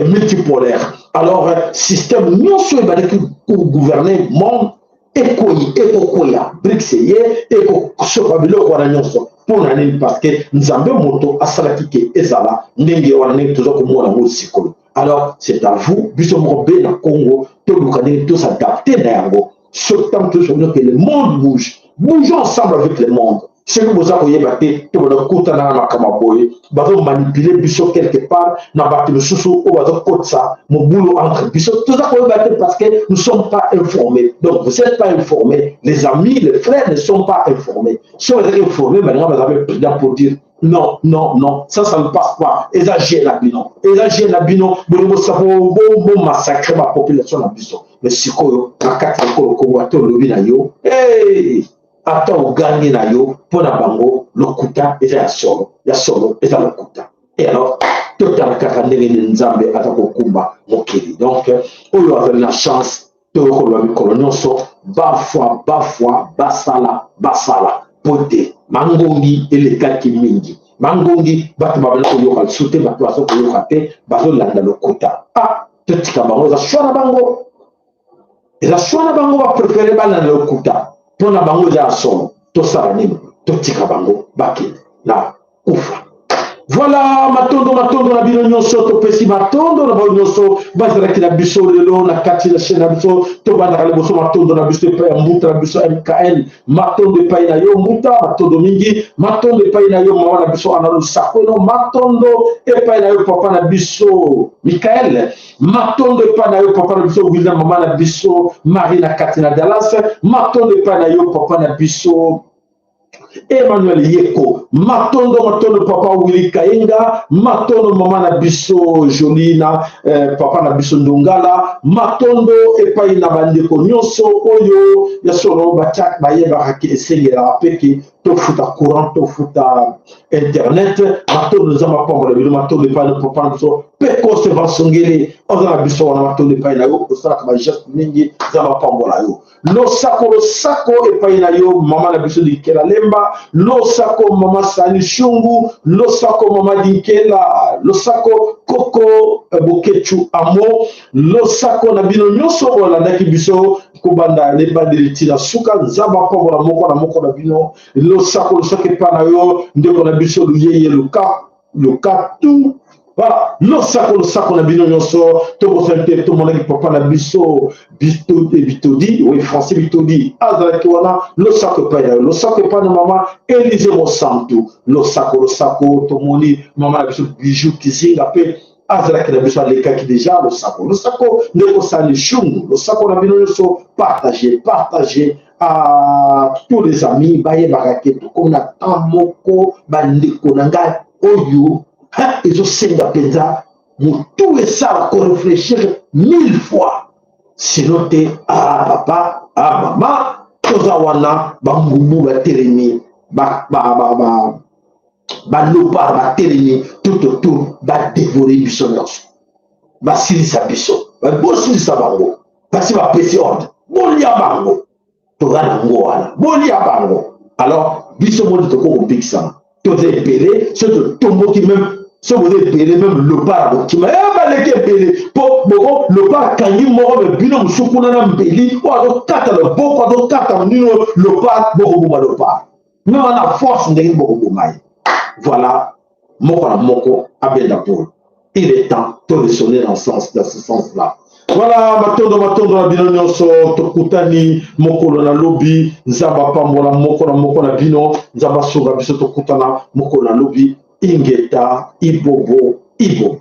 multipolaire. Alors système nyonso ebandaki kogouverner monde ekoyi, ekokwea. BRICS ye ekosopa biloko wana nyonso. Mpo na nini? Parce que Nzambe moto asalaki ke ezala ndenge wana, ndenge toza komona yango sikoyo. Alors c'est à vous, biso moko be na Congo, toluka ndenge tos'adapter na yango. Soki ntango tozomona que le monde bouge, bougeons ensemble avec le monde. Soki boza koyeba te, to banda kokutana na makambo ya boye, bazomanipuler biso quelque part na bato mosusu oyo bazokotisa mobulu entre biso, toza koyeba te parce que nous sommes pas informés. Donc vous êtes pas informés, les amis, les frères ne sont pas informés. Soki bazalaki informés, balinga baza mpe prudent pour dire: non, non, non, ça, ça ne passe pas. Eza jeu na bino, eza jeu na bino, bolingo bomassacre bapopulation na biso. Mais sikoyo na kati ya ekolo Kongo, ata olobi na yo, hey! Ata ogangi na yo, mpo na bango lokuta eza ya solo, ya solo eza lokuta. Et alors Totala kaka ndenge nini Nzambe aza kokumba mokili. Donc oyo azali na chance, toyokoloba mikolo nyonso, bafwa bafwa, basala basala, po te mangongi elekaki mingi. Mangongi bato babanda koyoka lisusu te, bato bazo koyoka te, bazolanda lokuta. Ah, totika bango, eza choix na bango, eza choix na bango, baprefere balanda lokuta, mpo na bango eza ya solo. Tosala nini? Totika bango bakende na kufa. Voilà, matondo matondo na bino nyonso, topesi matondo na bango nyonso bazalaki na biso lelo na kati na chaîne na biso. Tobandaka liboso matondo na biso epai ya mbuta na biso MKN, matondo epai na yo mbuta, matondo mingi, matondo epai na yo mama na biso Ana Lusakweno, matondo epai na yo papa na biso Michael, matondo epai na yo papa na biso William, mama na biso Marie na kati na Dallas, matondo epai na yo papa na biso Emmanuel Yeko, matondo matondo papa Willy Kayenga, matondo mama na biso Jolina, eh, papa na biso Ndongala, matondo epai na bandeko nyonso oyo ya solo batiak bayebaka ke esengelaka pe ke tofuta courant, tofuta internet. Matondo, Nzambe apambola bino. Matondo epai na papa na biso Pekose Vansongele, oza na biso wana, matondo epai na yo, osalaka bageste mingi, Nzambe apambola yo. Losako losako epai na yo mama na biso Dinkela Lemba, losako mama Sani Shungu, losako mama Dinkela, losako koko eh, Bokechu Amo, losako na bino nyonso oyo alandaki biso kobanda na ebandeli ti na suka. Nzambe apambola moko na moko na bino. Losako losako epai na yo ndeko na biso Luyeye Luka Lokatu. Voilà, losako losako na bino nyonso. Tobosani te, tomonaki papa na biso Bitodi, oui, Francis Bitodi azalaki wana. Losako epai na yo, losako epai na mama Elise Mosantu, losako losako. Tomoni mama na biso Bijou Kizinga mpe azalaki na biso, alekaki deja. Losako losako ndeko Sali Shungu, losako na bino nyonso. Partage, partage à tous les amis, bayebaka ke tokomi na temps moko, bandeko na ngai, oyo ezosenga mpenza motu esala koreflechir mille fois, sinon te, ah papa, ah mama, toza wana, bangumu batelemi, balopar batelemi tout autour, badevore biso nyonso, basilisa biso, bosilisa bango, basi bapesi ordre, bolia bango, toza na ngo wana, bolia bango. Alors biso moni tokoki kobikisama, toza ebele. Soki totomboki, meme soki boza ebele, meme lopara bokima e baleki ebele, mpo boko lopara kangi moko, me bino mosusu kuna na mbeli oyo azokata loboko, azokata nino lopara, bokoboma lopara meme wana force ndenge bokoboma ye. Voilà, moko na moko abenda polo. Il est temps to raisonner dans ce sens là. Voilà, matondo matondo na bino nyonso. Tokutani mokolo na lobi. Nzambe apambola moko na moko na bino, Nzambe asunga biso. Tokutana mokolo na lobi. Ingeta, ibobo ibo.